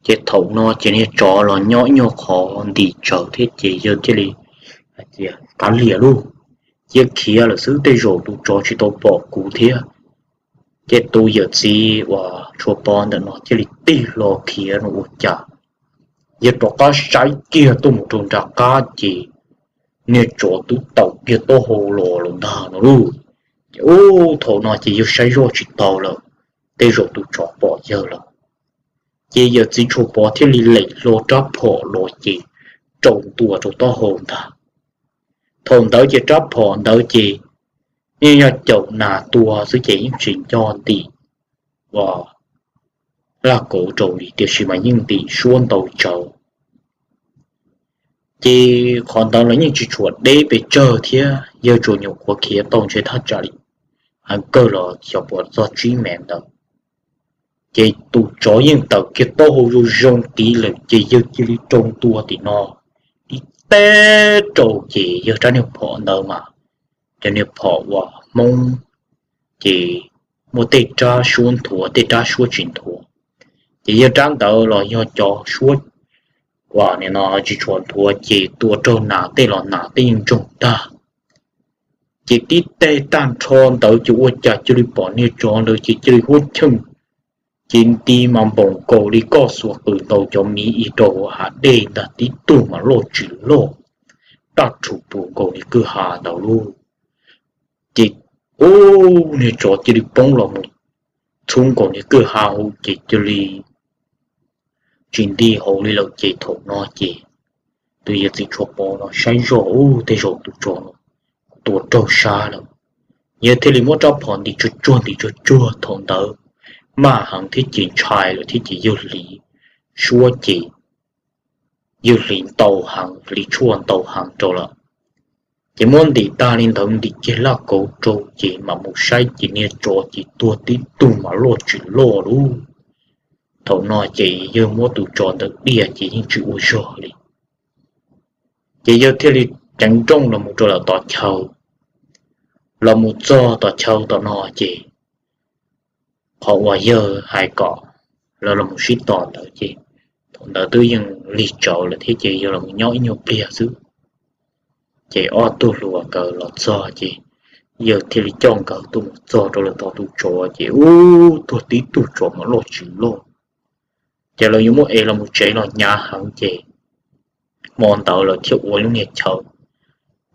Ces thaum no ces niag tsov los nyob ib nyuag qhov ntim tsawv thiab ces yawg thiaj li hais tias, kav liam lauj, cia khiav lawm xwb, tej zaum tus tsov tsis tau pom kuv thiab. Ces tus yawm txiv uas Tshuas Pov ntawm no thiaj li tig hlo khiav no ua cas yawg rov qab saib kiag tuaj mus rau nram qab ces niag tsov twb tawm kiag taub hau los lawm ntag no lauj. Ces ub, thaum no ces yawg saib zoj tsis tau lawm, tej zaum tus tsov pom yawg lawm. Ces yawm txiv Tshuas Pov thiaj li lem hlo rab phom los ces rau ntua rau taub hau ntag. Thaum ntawd ces rab phom ntawd ces yeej yog caum nas tua xwb ces yeej tsis nco ntim uas laj kauv rau li, tiam sis mas yeej ntim suab ntau tsawv. Ces qhov ntawd los yeej tsis tshua deb pes tsawg thiab, yawg tsuas nyuam qhuav khiav tau ntshe thaj tsam li heev kawg los xyov puas txog tsib mev ntawd. Ces tus tsov yeej tawm kiag taub hau zoo zoo tid lawm ces yawg cia li rau ntua tim no ib teg rau ces yawg rab niag phom ntawd mas, cov niag phom uas Hmoob ces muaj tej rab suab nthuav tej rab suab tsis nthuav. Ces yawg rab ntawd los yog cov suab uas nim no tsis tshua nthuav ces tua raug nas tej los nas tej yeej ntsoog tag. Ces tib teg tag nrho ntawd ces ua cas cia li pom niag tsov ntawd ces cia li huab cheej, ces nti mas npaum nkaus li koj xuas qws ntaus cov miv ib rau hav dej ntag, tib tug mas loj tsis loj, daj rhuv puv nkaus li kwj ha ntawd lauj. Ces ub, niag tsov cia li poob los mus txhub nkaus niag kwj ha hauv ces cia li tsis nti hauv li lawm. Ces thaum no ces tus yawm txiv Tshuas Pov no saib zoj, ub, tej zaum tus tsov no tua raug sab lawm. Yawg thiaj li muab rab phom ntim tsuag tsuag ntim tsuag tsuag thaum ntawd maj heev thiab ces ntshai lawm thiab ces yawg hliv suab ces yawg hliv ntau heev, hliv tshuaj ntau heev rau lawm. Ces muab ntim tag li ntawd ntim kiag laj kauv rau ces mam mus saib ces niag tsov ces tuag tib tug mas loj tsis loj lauj. Thaum no ces yawg muab tus tsov ntawd diaj ces yeej tsis ua zog li. Ces yawg thiaj li ceev nrooj los mus rau lawm tom chaw, los mus txog tom chaw tom no ces qhov uas yawg hais kom lawv los mus sib tos ntawd ces thaum ntawd twb yeej lig tsawv lawm thiab ces yawg los mus nyob ib nyuag pliag xwb. Ces ob tug hluas nkawd los txog ces yawg thiaj li coj nkawd tuaj mus txog rau lawv tom tus tsov ces ub, tuag tib tug tsov mas loj tsis loj. Ces lawv yuav muab ev los mus tsev los hnyav heev ces hmo ntawd lawv thiaj ua lub niag chaw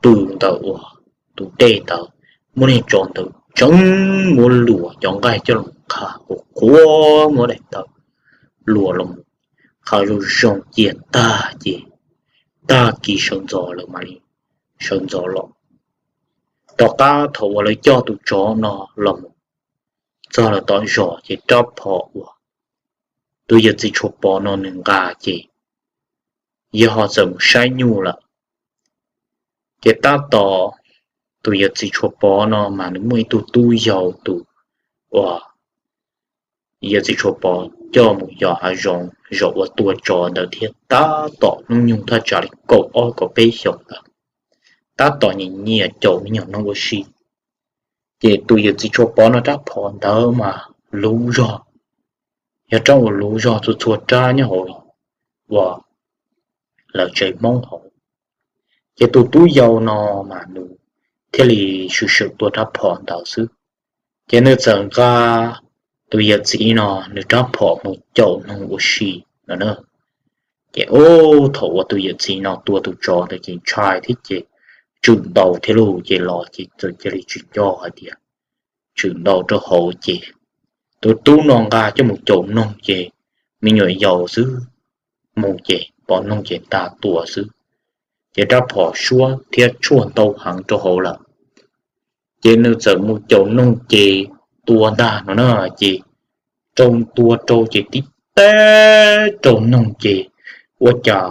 pw ntawm uas tus dej ntawd, muab niag tsov ntawd tseev muab luas cov nqaij coj los qha qhuav qhuav, muab daim tawv luas los qha zoo zoo cia tag ces tag kis sawv ntxov lawv mam li sawv ntxov los. Tom qab thaum uas lawv coj tus tsov no los mus txog lawm tom zos ces rab phom uas tus yawm txiv Tshuas Pov no nws nqa ces yawg ho txawm mus saib nyuj lawm. Ces tab tom tus yawm txiv Tshuas Pov no mas nws muaj ib tug tub yau tus uas yawm txiv Tshuas Pov coj mus yos hav zoov zaum uas tua tsov ntawd thiab tab tom hnub nyoog thaj tsam li kaum ob kaum peb xyoos ntawd, tab tom nyiam nyiam caum me nyuam noog ua si. Ces tus yawm txiv Tshuas Pov no rab phom ntawd mas luv zog, yog rab uas luv zog txhua txhua rab nyob hauv uas lawv tsev Hmoob hauv. Ces tus tub yau no mas nws thiaj li swm swm tua rab phom ntawd xwb. Ces nws txawm nqa tus yawm txiv no nws rab phom mus caum noog ua si no na. Ces ub, thaum uas tus yawm txiv no tua tus tsov ntawd ces ntshai thiab ces tswm ntaus thiab lauj, ces los ces txawm cia li tsis nco hais tias tswm ntaus rau hauv ces tus tub no nqa coj mus caum noog ces me nyuam yaus xwb, mus ces pom noog ces tas tua xwb. Ces rab phom suab thiab tshuaj ntau heev rau hauv lawm. Ces nws txawm mus caum noog ces tua ntag no na, ces rau tua rau ces tib teg rau noog ces ua cas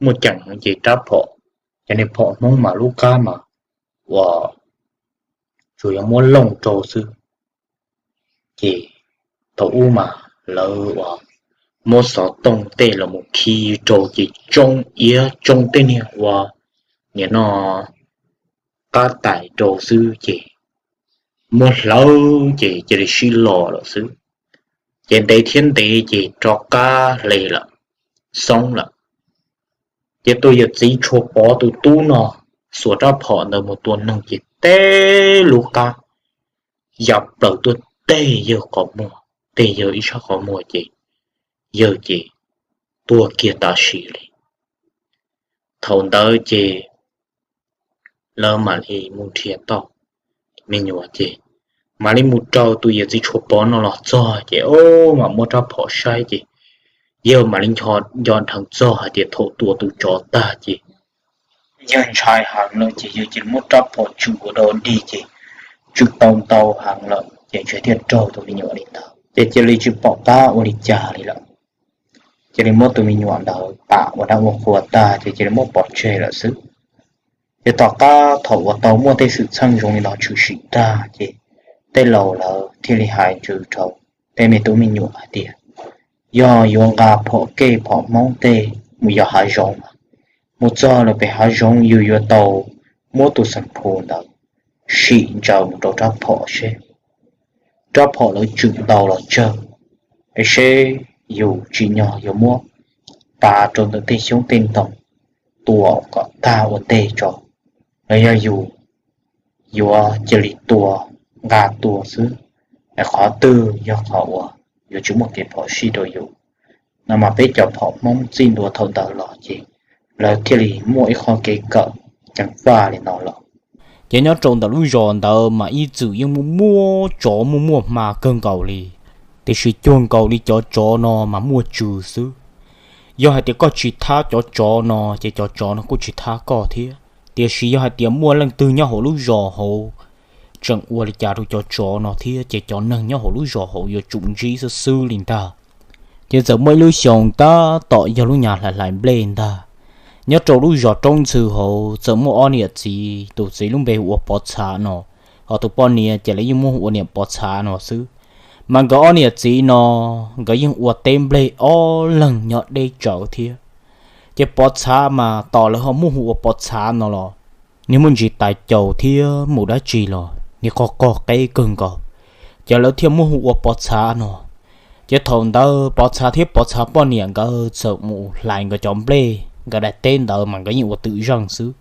muaj ceem ces rab phom, cov niag phom Hmoob mas lub qab mas uas tsuas yog muab looj rau xwb. Ces thaum ub mas lawv uas muab xov tooj tej los mus khi rau ces tsoo iab tsoo tej niag ua nim no qab tais rau xwb ces muab hlawv ces cia li sib los lawm xwb. Ces ntev thiab ntev ces rov qab hle lawm, xoob lawm. Ces tus yawm txiv Tshuas Pov tus tub no xuas rab phom ntawd mus tua noog ces teb lub qab ya plaws tuaj teg yawg qhov muag, teg yawg ib sab qhov muag ces yawg ces tuag kiag tam sim li. Thaum ntawd ces lawv mam li mus nrhiav tau me nyuam ces mam li mus raws tus yawm txiv Tshuas Pov no los txog ces o, mam muab rab phom saib ces Yawg mam li nco nco dheev txog hais tias thaum tua tus tsov tag ces yawg ntshai heev lawm ces yawg cia li muab rab phom tswm ua dog dig ces tswm tau ntau heev lawm ces ntshe thiaj raug tus me nyuam li ntawd ces cia li tsis pom qab ua li cas li lawm. Cia li muab tus me nyuam ntawd pam ua dab ua qhua tag ces cia li muab pov tseg lawm xwb. Ces tom qab thaum uas tau muaj tej xwm txheej zoo li no tshwm sim tag ces tej laus lawv thiaj li hais ntsws rau tej me tub me nyuam hais tias yog yuav nqa phom kej phom hmoob tej mus yos hav zoov, mus txog lawm pem hav zoov yus yuav tau muab tus xeem phu ntawd sim ntsaws mus rau rab phom seb rab phom lawv tswm ntau los tsawg, es seb yus tsim nyog yuav muab tav rau ntawm tej xyoob tej ntoo tua kom tag ua ntej tso, los yog yus yuav cia li tua, nqa tua xwb, es qhov twg yog qhov uas yuav tsis muaj kev phom sij rau yus no mas peb cov phom hmoob txij ntua thaum ntawd los ces lawv thiaj li muaj ib qho kev kawm ceev faj li no lawm. Ces nyob rau ntawm lub zos ntawd mas ib txwm yeej muaj muaj tsov muaj muaj hma kawg nkaus li, tiam sis cuag nkaus li cov tsov no mas muaj tswv xwb. Yog hais tias koj tsis thab cov tsov no ces cov tsov no kuj tsis thab koj thiab. Tiam sis yog hais tias muaj leej twg nyob hauv lub zos hauv tseem ua li cas rau cov tsov no thiab ces cov neeg nyob hauv lub zos hauv yuav tsum ntsib xwb xwb li ntag. Ces txawm muaj ib lub xyoo tab tom yog lub nyuam hlais hlais nplej ntag, nyob rau lub zos Roob Ntxhw hauv txawm muaj ob niam txiv, tus txiv lub npe hu ua Pov Txhav no, ho tus poj niam ces lawv yeej muab ua niam Pov Txhav no xwb. Mas nkawd ob niam txiv no nkawd yeej ua teb nplej ob leeg nyob deb tsawv thiab. Ces Pov Txhav mas tos lawv ho muab hu ua Pov Txhav no los niag muaj ntsis tais caus thiab mus dab tsi los niag qog qog qeb kawg nkaus, ces lawv thiaj muab hu ua Pov Txhav no. Ces thaum ntawd Pov Txhav thiab Pov Txhav poj niam nkawd txawm mus hlais nkawd cov nplej nkawd daim teb ntawd mas nkawd yeej ua twm zeej xwb.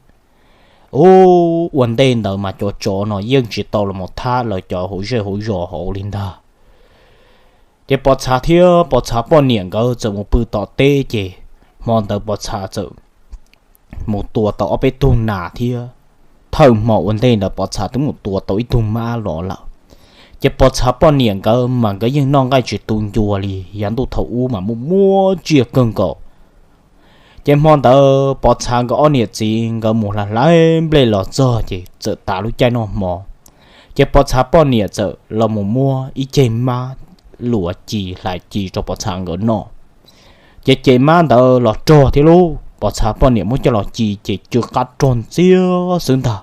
Ub, ua ntej ntawd mas cov tsov no yeej tsis tau los mus thab lawv cov hauv zej hauv zos hauv li ntag. Ces Pov Txhav thiab Pov Txhav poj niam nkawd txawm mus pw tom teb ces hmo ntawd Pov Txhav txawm mus tua tau ob peb tug nas thiab. Thawj hmo ua ntej ntawd Pov Txhav twb mus tua tau ib tug mab los lawm. Ces Pov Txhav poj niam nkawd mas nkawd yeej noj nqaij tsis tu ncua li, yav ntuj thaum ub mas muaj muaj tsiaj kawg nkaus. Ces hmo ntawd Pov Txhav nkawd ob niam txiv nkawd mus hlais hlais nplej los txog ces txawm tas lub caij noj hmo. Ces Pov Txhav poj niam txawm los mus muab ib ceg mab luav ci hlais ci rau Pov Txhav nkawd noj. Ces ceg mab ntawd los rog thiab lauj, Pov Txhav poj niam muab coj los ci ces tsw qab rog ntxiag xwb ntag.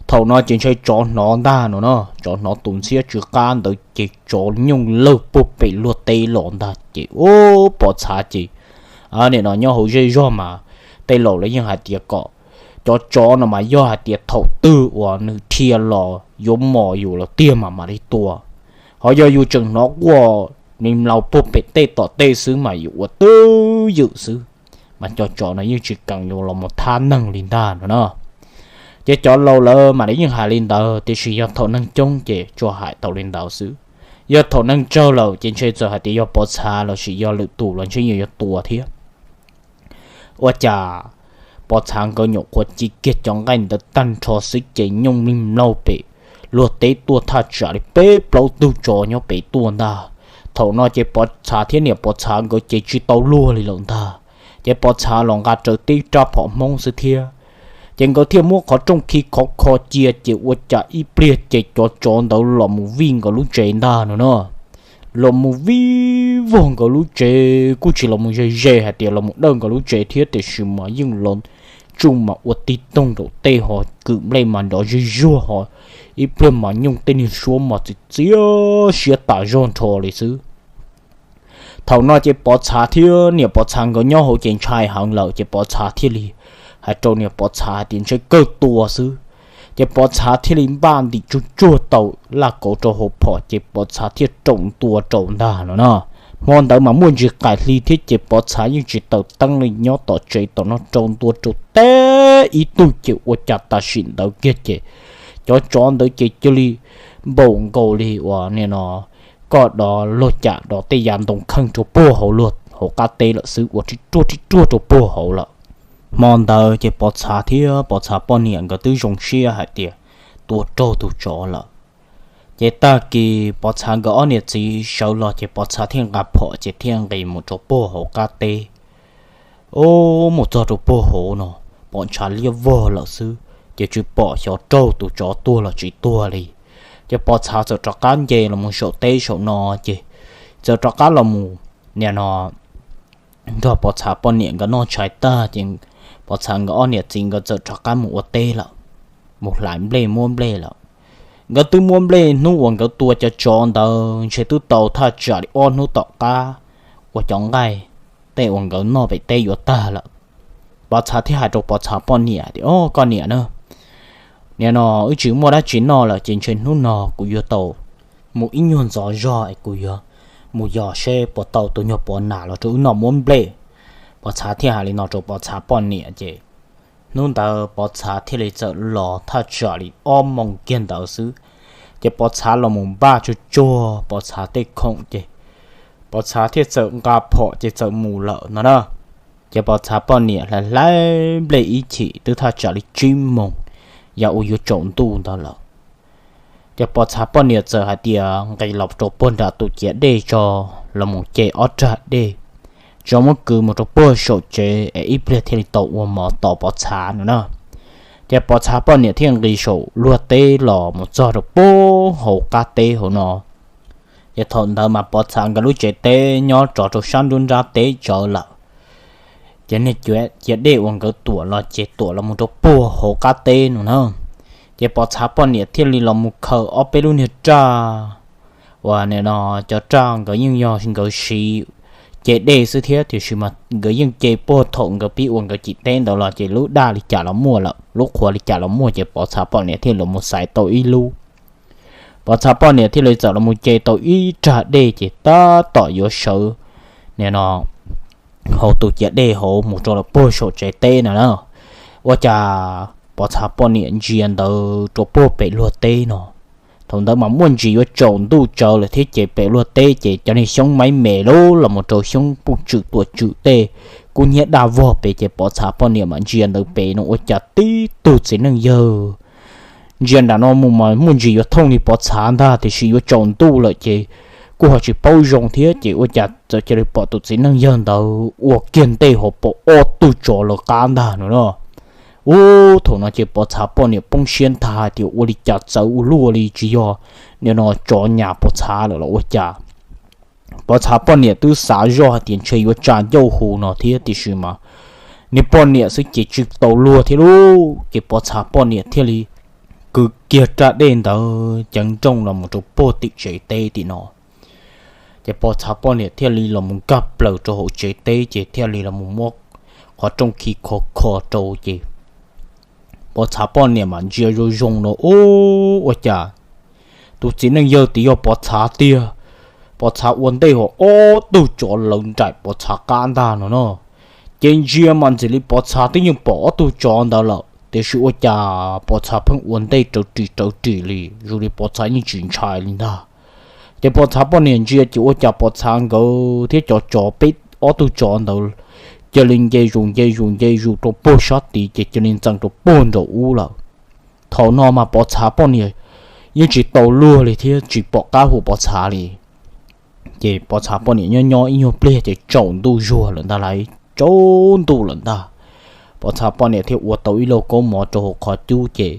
Thaum no ces ntshai tsov hnov ntag no no, tsov hnov tus ntxhiab tsw qab ntawd ces tsov nyooj lawg puag pem luag teb los ntag ces ub, Pov Txhav ces nim no nyob hauv zej zog mas tej laus lawv yeej hais tias kom cov tsov no mas yog hais tias thaum twg uas nws dhia los yuav mos yus lawm tiag mas mam li tua. Ho yog yus tseem hnov quaj ni mlaus puag pem tej tom tej xwb mas yus ua twj ywm xwb, mas cov tsov no yeej tsis kam yuav los mus thab neeg li ntag no na. Ces cov laus lawv mam li yeej hais li ntawd, tiam sis yog thaum neeg coob ces tsuas hais tau li ntawd xwb. Yog thaum neeg tsawg lawm ces ntshe txawm hais tias yog Pov Txhav lossis yog lwm tus los ntshe yeej yuav tua thiab. Ua cas Pov Txhav nkawd nyuam qhuav ci kiag cov nqaij ntawd tag nrho xwb ces nyooj li mlaug pem luag teb tuaj thaj tsam li peb plaub tug tsov nyob pem tuaj ntag. Thaum no ces Pov Txhav thiab niam Pov Txhav nkawd ces tsis tau luag li lawm ntag. Ces Pov Txhav los nqa rawv tib rab phom Hmoob xwb thiab. Ces nkawd thiaj muab qhov rooj khi khov kho cia ces ua cas ib pliag ces cov tsov ntawd los mus vij nkawd lub tsev ntag no na. Los mus vij vog nkawd lub tsev, kuj tsis los mus ze ze hais tias los mus dawj nkawd lub tsev thiab, tiam sis mas yeej los tsuj mas ua tig toog nraum tej ho kwm nplej mas nrov zuj zuag ho ib pliag mas nyooj tej niag suab mas txias txias siab tas zog nrho li xwb. Thaum no ces Pov Txhav thiab niam Pov Txhav nkawd nyob hauv ces ntshai heev lawm ces Pov Txhav thiaj li hais rau niam Pov Txhav hais tias ntshe kawg tua xwb. Ces Pov Txhav thiaj li npaj ntim tsuj tsuag tau laj kauv rau hauv phom ces Pov Txhav thiaj raum ntua rau ntag no na. Hmo ntawd mas muaj ntsis qaim hli thiab ces Pov Txhav yeej tsis taws teeb li, nyob tom tsev tom no raum ntua rau teb ib tug ces ua cas tam sim ntawd kiag ces cov tsov ntawd ces cia li npaum nkaus li uas nim no koj dov luag cam dov tej yav ntoo kheej rau puag hauv luag hauv qab teb lawm xwb, ua rib ruag rib ruag rau puag hauv lawm. Hmo ntawd ces Pov Txhav thiab Pov Txhav poj niam nkawd twb zoo siab hais tias tua raug tus tsov lawm. Ces tag kis Pov Txhav nkawd ob niam txiv sawv los ces Pov Txhav thiaj nqa phom ces thiaj nqis mus rau puag hauv qab teb. Ua mus txog rau puag hauv no, pom ntshav liab vog lawm xwb, ces tsis pom xyov raug tus tsov tuag los tsis tuag li. Ces Pov Txhav txawm rov qab nce los mus saum teb saum no, ces txawm rov qab los mus nim no nrog Pov Txhav poj niam nkawd noj tshais tag ces Pov Txhav nkawd ob niam txiv nkawd txawm rov qab mus ua teb lawm, mus hlais nplej muab nplej lawm. Nkawd twb muab nplej hnub uas nkawd tua cov tsov ntawd ntshe twb tau thaj tsam li ob hnub tom qab uas cov nqaij tej uas nkawd noj pem teb yuav tag lawm. Pov Txhav thiaj hais rau Pov Txhav poj niam tias, Au, koj niam na, nim no wb tsis muaj dab tsi noj lawm ces ntshe hnub no kuv yuav tau mus ib nyuag ntxov zog es kuv yuav mus yos seb puas tau tus nyuag Pov Nam los rau wb noj muab nplej. Pov Txhav thiaj hais li no rau Pov Txhav poj niam ces hnub ntawd Pov Txhav thiaj li txawm los thaj tsam li ob moos kiag ntawd xwb, ces Pov Txhav los mus npaj tsuag tsuag Pov Txhav tej khoom ces Pov Txhav thiaj txawm nqa phom ces txawm mus lawm no na. Ces Pov Txhav poj niam hlais hlais nplej ib chim twb thaj tsam li tsib moos, yam uas yuav tsaus ntuj ntawd lawm. Ces Pov Txhav poj niam txawm hais tias nqis los rau puag nram tus ciav dej tso, los mus ce ob rag dej, tso muab kwv mus rau puag saum tsev es ib pliag thiaj li tau ua mov tos Pov Txhav no na. Ces Pov Txhav poj niam thiaj nqis saum luag teb los mus txog rau puag hauv qab teb hauv no. Ces thaum ntawd mas Pov Txhav nkawd lub tsev teb nyob rov rau sab nruab nrab teb tsawv lawm. Ces niag ciav dej uas nkawd tuam los ces tuam los mus rau puag hauv qab teb no na. Ces Pov Txhav poj niam thiaj li los mus khaws ob peb lub niag raj uas nim no cov raj nkawd yeej yog nkawd siv ce dej xwb thiab, tiam sis mas nkawd yeej ce puag thaum nkawd pib ua nkawd cim teb ntawd los ces lub daj li cas los muaj lawm, lub qhuav li cas los muaj, ces Pov Txhav poj niam thiaj los mus xaiv tau ib lub. Pov Txhav poj niam thiaj li txawm los mus ce tau ib rag dej ces tab tom yuav sawv nim no hauv tus ciav dej hauv mus rau puag saum tsev teb no na. Ua cas Pov Txhav poj niam ntsia ntawd rau puag pem luag teb no, thaum ntawd mas muaj ntsis yuav tsaus ntuj tsawv lawm thiab ces pem luag teb ces cov niag xyoob maib me lub los mus rau xyoob puj tswm tuam tswm tej kub hnyiab daj vog pem, ces Pov Txhav poj niam mas ntsia ntawd pem no ua cas tib tug txiv neej yawg ntsia nram no mus mas muaj ntsis yuav thooj li Pov Txhav ntag, tiam sis yuav tsaus ntuj lawm ces kuj ho tsis paub zoo thiab, ces ua cas txawm cia li pom tus txiv neej yawg ntawd ua kiag ntej hauv pom ob tug tsov lawv qab ntag no na. Ub, thaum no ces Pov Txhav poj niam poob siab ntag hais tias ua li cas txawv ua luaj li, tsis yog nim no tsov nyas Pov Txhav lawm los ua cas. Pov Txhav poj niam twb xav zoj hais tias ntshe yuav tsa ncauj hu no thiab, tiam sis mas niag poj niam xwb ces tsis tau luag thiab lauj, ces Pov Txhav poj niam thiaj li kwv kiag raj dej ntawd ceev nrooj los mus rau puag tim tsev teb tim no. Ces Pov Txhav poj niam thiaj li los mus nkag plaws rau hauv tsev teb ces thiaj li los mus muab qhov rooj khi kho kho rau ces Pov Txhav poj niam mas ntsia zoo zoo no, ub, ua cas tus txiv neej yawg tias yog Pov Txhav tiag. Pov Txhav ua ntej hauv ob tug tsov lawv nraim Pov Txhav qab ntag no no. Ces ntsia mas ntxim li Pov Txhav twb yeej pom ob tug tsov ntawd lawm, tiam sis ua cas Pov Txhav pheej ua ntej rawv ris rawv ris li, zoo li Pov Txhav yeej tsis ntshai li ntag. Ces Pov Txhav poj niam ntsia ces ua cas Pov Txhav nkawd thiab cov tsov peb ob tug tsov ntawd cia li nce zus nce zus nce zus rau puag sab tid ces cia li ntxees rau puag nraum ub lawm. Thaum no mas Pov Txhav poj niam yeej tsis tau luag li thiab tsis pom qab hu Pov Txhav li. Ces Pov Txhav poj niam nyob nyob ib nyuag pliag ces tsaus ntuj zuag lawm ntag lauj, tsaus ntuj lawm ntag. Pov Txhav poj niam thiaj ua tau ib lauj kaub mov rau hauv qhov cub ces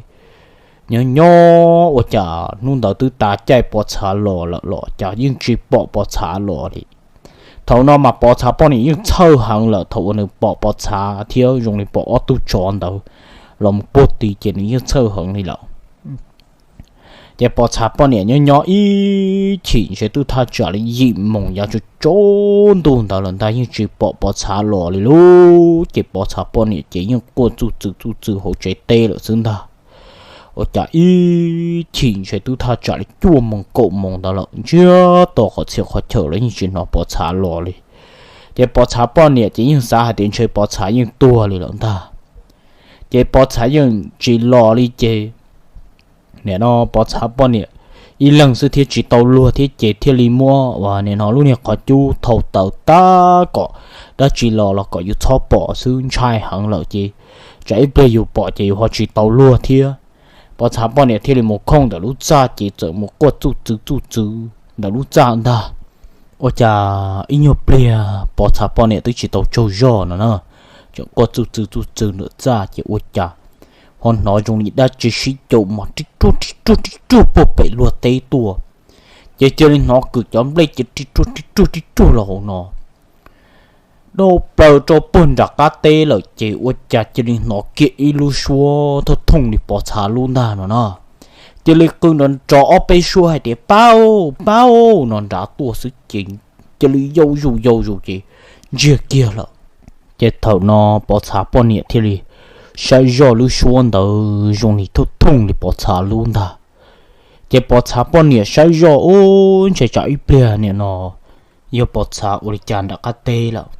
nyob nyob ua cas hnub ntawd twb tas caij Pov Txhav los lawm los cas yeej tsis pom Pov Txhav los li. Thaum no mas Pov Txhav poj niam yeej txhawj heev lawm thaum uas nws pom Pov Txhav thiab zoo li pom ob tug tsov ntawd los mus puag tid ces nws yeej txhawj heev li lawm. Ces Pov Txhav poj niam nyob nyob ib chim ntshe twb thaj tsam li yim moos yav tsaus ntuj ntawd lawm ntag yeej tsis pom Pov Txhav los li lauj. Ces Pov Txhav poj niam ces yeej quaj txuj txwm txuj txwm hauv tsev teb lawm xwb ntag. Ua cas ib chim ntshe twb thaj tsam li cuaj moos kaum moos ntawd lawm ntsiag to qhov txhia qhov chaw los yeej tsis hnov Pov Txhav los li. Ces Pov Txhav poj niam ces yeej xav hais tias ntshe Pov Txhav yeej tuag li lawm ntag. Ces Pov Txhav yeej tsis los li ces nim no Pov Txhav poj niam ib leeg xwb thiab tsis tau luag thiab ces thiaj li muab uas nim no lub niag qhov cub thau taws tab kom dab tsi los los kom yus txhob pom xwb, ntshai heev lawm ces tsam ib pliag yus pom ces yus ho tsis tau luag thiab. Pov txha poj niam thiaj li mus khooj ntawm lub txaj ces txawm mus quaj txuj txwv txuj txwv ntawm lub txaj ntag. Ua cas ib nyuag pliag Pov txha poj niam twb tsis tau tsaug zog no na, tseem quaj txuj txwv txuj txwv ntawm txaj ces ua cas ho hnov zoo li dab tsi sib caum mos rib ruag rib ruag rib ruag puag pem luag teb tuaj. Ces cia li hnov kwm cov nplej ces rib ruag rib ruag rib ruag los hauv no, dau plaws rau puag nram qab teb lawm ces ua cas cia li hnov kiag ib lub suab thooj thooj li Pov txha lub ntag no na. Cia li qw nrov nrov ob peb suab hais tias, Pab, pab, no nrad tuaj xwb ces cia li yau zus yau zus ces ntsiag kiag lawm. Ces thaum no Pov txha poj niam thiaj li saib zoj lub suab ntawd zoo li thooj thooj li Pov txha lub ntag. Ces Pov txha poj niam saib zoj, ub, ntshe tsam ib pliag nim no yog Pov txha ua li cas nram qab teb lawm.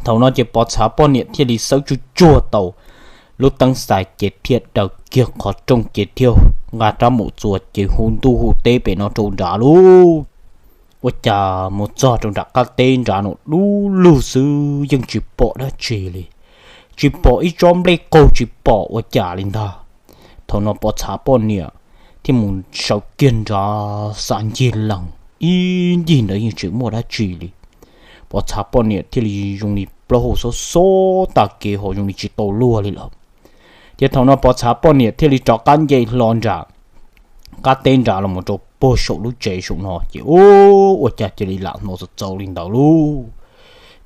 Thaum no ces Pov txha poj niam thiaj li xawb tsuj tsuag tau lub teeb xais ces thiaj daws kiag qhov rooj ces thiaj nqa rab mus txuas ces hu ntuj hu teb pem no rau nrad lub. Ua cas mus txog rau nram qab teb nrad no dub lug xwb yeej tsis pom dab tsi li, tsis pom ib tsob nplej qaug tsis pom ua cas li ntag. Thaum no Pov txha poj niam thiaj mus sawv kiag nrad xav ncig lees ib ncig ntawd yeej tsis muaj dab tsi li. Pov txha poj niam thiaj li zoo li plaub hau xob xob tag kev ho zoo li tsis tau luag li lawm. Ces thaum no Pov txha poj niam thiaj li rov qab nce hlo nram qab teb nrad los mus rau puag saum lub tsev saum no ces ub, ua cas cia li lam hnov txaus txaus li ntawd lauj.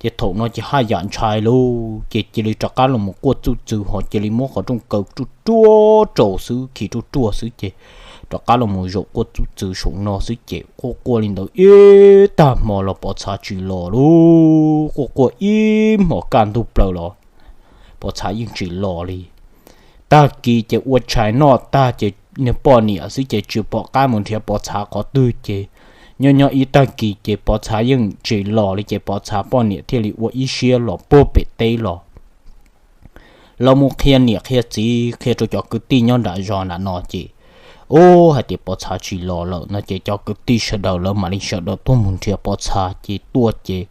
Ces thaum no ces haj yam ntshai lauj ces cia li rov qab los mus quaj txuj txwv ho cia li muab qhov rooj kaw ruaj ruaj rau xwb khi ruaj ruaj xwb ces rov qab los mus zaum quaj txuj txwv saum no xwb ces quaj quaj li ntawd ib tag hmo los Pov txha tsis los lauj. Quaj quaj ib hmos kaj ntug plaws los Pov txha yeej tsis los li. Tag kis ces ua tshais noj tag ces niag poj niam xwb ces tsis pom qab mus nrhiav Pov txha qhov twg ces nyob nyob ib tag kis ces Pov txha yeej tsis los li ces Pov txha poj niam thiaj li ua ib siab los puag pem teb los los mus qhia niam qhia txiv qhia rau cov kwv tij nyob nram zos nram no ces ub, hais tias Pov txha tsis los lawm no ces cov kwv tij sawv daws lawv mam li sawv daws tuaj mus nrhiav Pov txha ces tuaj ces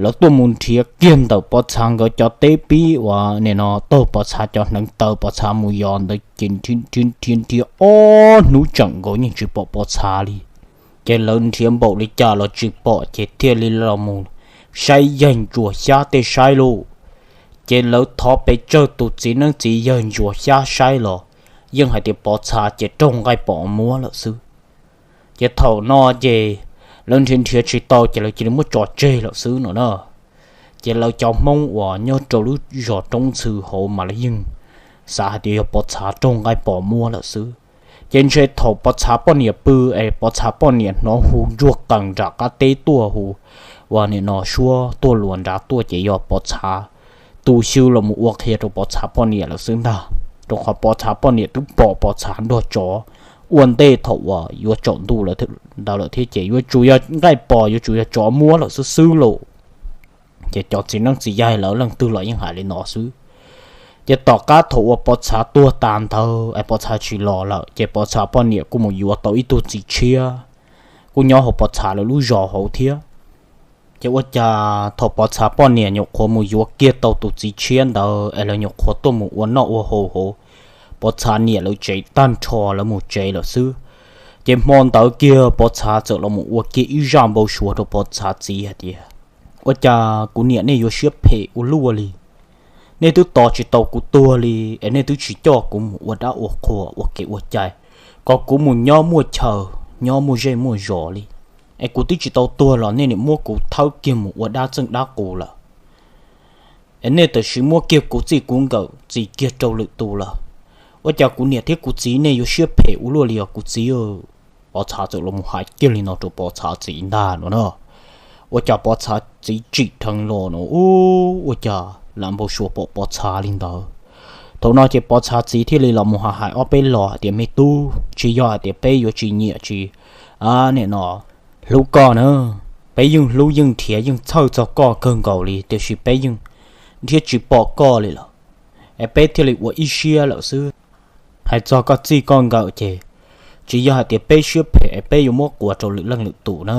lawv tuaj mus nrhiav kiag ntawm Pov txha nkawd cov teb pib uas nim no taug Pov txha cov hneev taw Pov txha mus yos ntawd ces nrhiav nrhiav nrhiav ob hnub tseem nkaus yeej tsis pom Pov txha li. Ces lawv nrhiav npaum li cas los tsis pom ces thiaj li los mus saib yaig ntsuas xyab tej saib lauj. Ces lawv thov pes tsawg tus txiv neeb txiv yaig ntsuas xyab saib los yeej hais tias Pov txha ces raug nqaij pos muab lawm xwb. Ces thaum no ces lawv nrhiav nrhiav tsis tau ces lawv cia li muab tso tseg lawm xwb no na. Ces lawv cov Hmoob uas nyob rau lub zos Roob Ntxhw hauv mas lawv yeej xav hais tias yog Pov txha raug nqaij pos muab lawm xwb. Ces ntshe thaum Pov txha poj niam pw es Pov txha poj niam hnov hu ntsuag qees nram qab teb tuaj hu uas nim no suab tuaj luas nrad tuaj ces yog Pov txha tus xyw los mus ua qhia rau Pov txha poj niam lawm xwb ntag. Rau qhov Pov txha poj niam twb pom Pov txha nrog tsov ua ntej thaum uas yuav tsaus ntuj ntawd lawm thiab ces yuav tsum yog nqaij pos yuav tsum yog tsov muab lawm xwb xwb lauj. Ces cov txiv neeb txiv yaig lawv leej twg los yeej hais li no xwb. Ces tom qab thaum uas Pov txha tuag tas ntawd es Pov txha tsis los lawm ces Pov txha poj niam kuj mus yuav tau ib tug txiv tshiab, kuj nyob hauv Pov txha lawv lub zos hauv thiab. Ces ua cas thaum Pov txha poj niam nyuam qhuav mus yuav kiag tau tus txiv tshiab ntawd es lawv nyuam qhuav tuaj mus ua noj ua haus hauv Pov txha niam lawv tsev tag nrho lawv mus tsev lawm xwb. Ces hmo ntawd kiag Pov txha txawm los mus ua kiag ib zaj npau suav rau Pov txha txiv hais tias, Ua cas kuv niam nej yuav siab phem ua luaj li? Nej twb tos tsis tau kuv tuag li es nej twb tsis coj kuv mus ua dab ua qhua ua kev ua cai, kom kuv mus nyob muaj chaw, nyob muaj zej muaj zos li. Es kuv twb tsis tau tuag los nej niam muab kuv thawb kiag mus ua dab txeej dab qus lawm. Es nej tam sim muab kiag kuv txij kuv nkawm txis kiag rau lwm tus lawm. Ua cas kuv niam thiab kuv txiv nej yuav siab phem ua luaj li os kuv txiv? Pov txha txawm los mus hais kiag li no rau Pov txha txiv ntag no na. Ua cas Pov txha txiv tsim dheev los no, ua cas lam npau suav pom Pov txha li ntawd. Thaum no ces Pov txha txiv thiaj li los mus hais hais ob peb los hais tias, Me tub, tsis yog hais tias peb yuav tsis nyiam tsis, a, nim no hlub koj na. Peb yeej hlub yeej nrhiav yeej txhawj txog koj kawg nkaus li, tiam sis peb yeej nrhiav tsis pom koj li lawm, es peb thiaj li ua ib siab lawm xwb. Hais txog koj txij koj nkawm ces tsis yog hais tias peb siab phem es peb yuav muab quas rau lwm leej lwm tus na.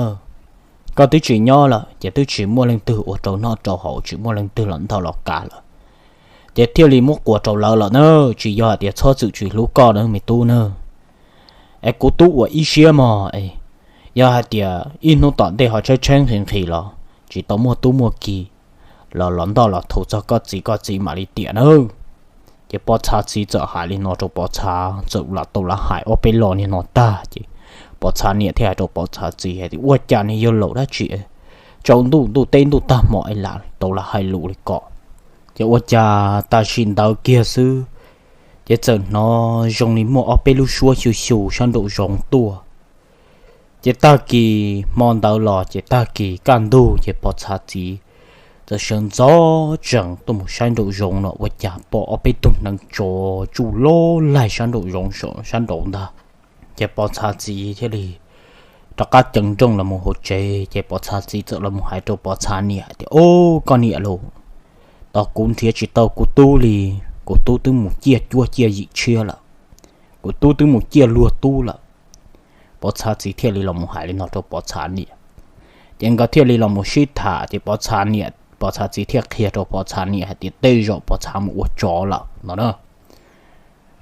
Koj twb tsis nyob lawm ces twb tsis muaj leej twg ua rau noj rau haus, tsis muaj leej twg los ntaus los kav lawm. Ces thiaj li muab quas rau lawv lawm na, tsis yog hais tias txhob txwm tsis hlub koj na me tub na. Es kuv tub ua ib siab mog, yog hais tias ib hnub tom ntej ho tshaib tshaib nqhis nqhis los tsis tau muaj tub muaj ki los los ntoj los thuv txog koj txiv, koj txiv mam li tiam nawb. Ces Pov Txha txiv txawm hais li no rau Pov Txha, txawm lam tau lam hais ob peb lo niag no tag ces Pov Txha niam thiaj hais rau Pov Txha txiv hais tias, ua cas niag yawg laus dab tsi tsaus ntuj ntuj teb ntuj tag hmo es lam tau lam hais lus li ko. Ces ua cas tam sim ntawd kiag xwb, ces txawm hnov zoo li muaj ob peb lub suab xyu xyu sab nraum zoov tuaj. Ces tag kis hmo ntawd los ces tag kis kaj ntug ces Pov Txha txiv txawm sawv ntxov tsees tuaj mus saib nraum zoov no ua cas pom ob peb tug neev tsov tsuj loj laig sab nraum zoov sab nraud ntag. Ces Pov Txha txiv thiaj li rov qab ceev nrooj los mus hauv tsev, ces Pov Txha txiv txawm los mus hais rau Pov Txha niam tias, o, koj niam lauj, tos kuv nrhiav tsis tau kuv tub li, kuv tub twb mus ciaj cuab ciaj yim tshiab lawm, kuv tub twb mus ciaj luag tub lawm. Pov Txha txiv thiaj li los mus hais li no rau Pov Txha niam. Ces nkawd thiaj li los mus sib tham ces Pov Txha niam, Pov Txha txiv thiaj qhia rau Pov Txha niam hais tias tej zaum Pov Txha mus ua tsov lawm no na.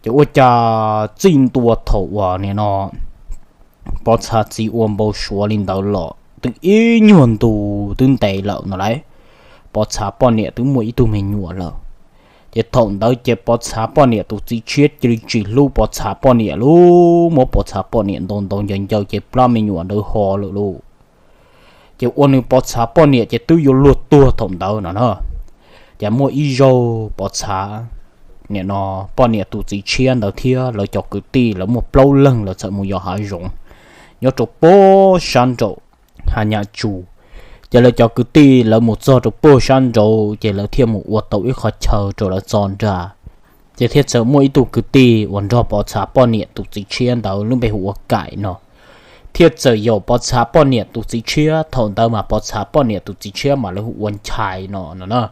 Ces ua cas txij ntua thaum uas nim no Pov Txha txiv ua npau suav li ntawd los twb ib nyuag ntu twb ntev lawm no lauj, Pov Txha poj niam twb muaj ib tug me nyuam lawm. Ces thaum ntawd ces Pov Txha poj niam tus txiv tshiab cia li tsis hlub Pov Txha poj niam lauj, muab Pov Txha poj niam ntaus ntaus ncaws ncaws ces plab me nyuam ntawd ho lawm lauj. Ces ua nws Pov Txha poj niam ces twb yuav luag tuag thaum ntawd no na. Ces muaj ib zaug Pov Txha nim no poj niam tus txiv tshiab ntawd thiab lawv cov kwv tij lawv muaj plaub leeg lawv txawm mus yos hav zoov nyob rau puag sab nraum Hav Nyam Tsu. Ces lawv cov kwv tij lawv mus txog rau puag sab nraud ces lawv thiaj mus ua tau ib qhov chaw rau lawv txo nra. Ces thiaj txawm muaj ib tug kwv tij uas nrog Pov Txha poj niam tus txiv tshiab ntawd lub npe hu ua Kaim no, thiaj txawm yaum Pov Txha poj niam tus txiv tshiab. Thaum ntawd mas Pov Txha poj niam tus txiv tshiab mas lawv hu ua Nchai no no na,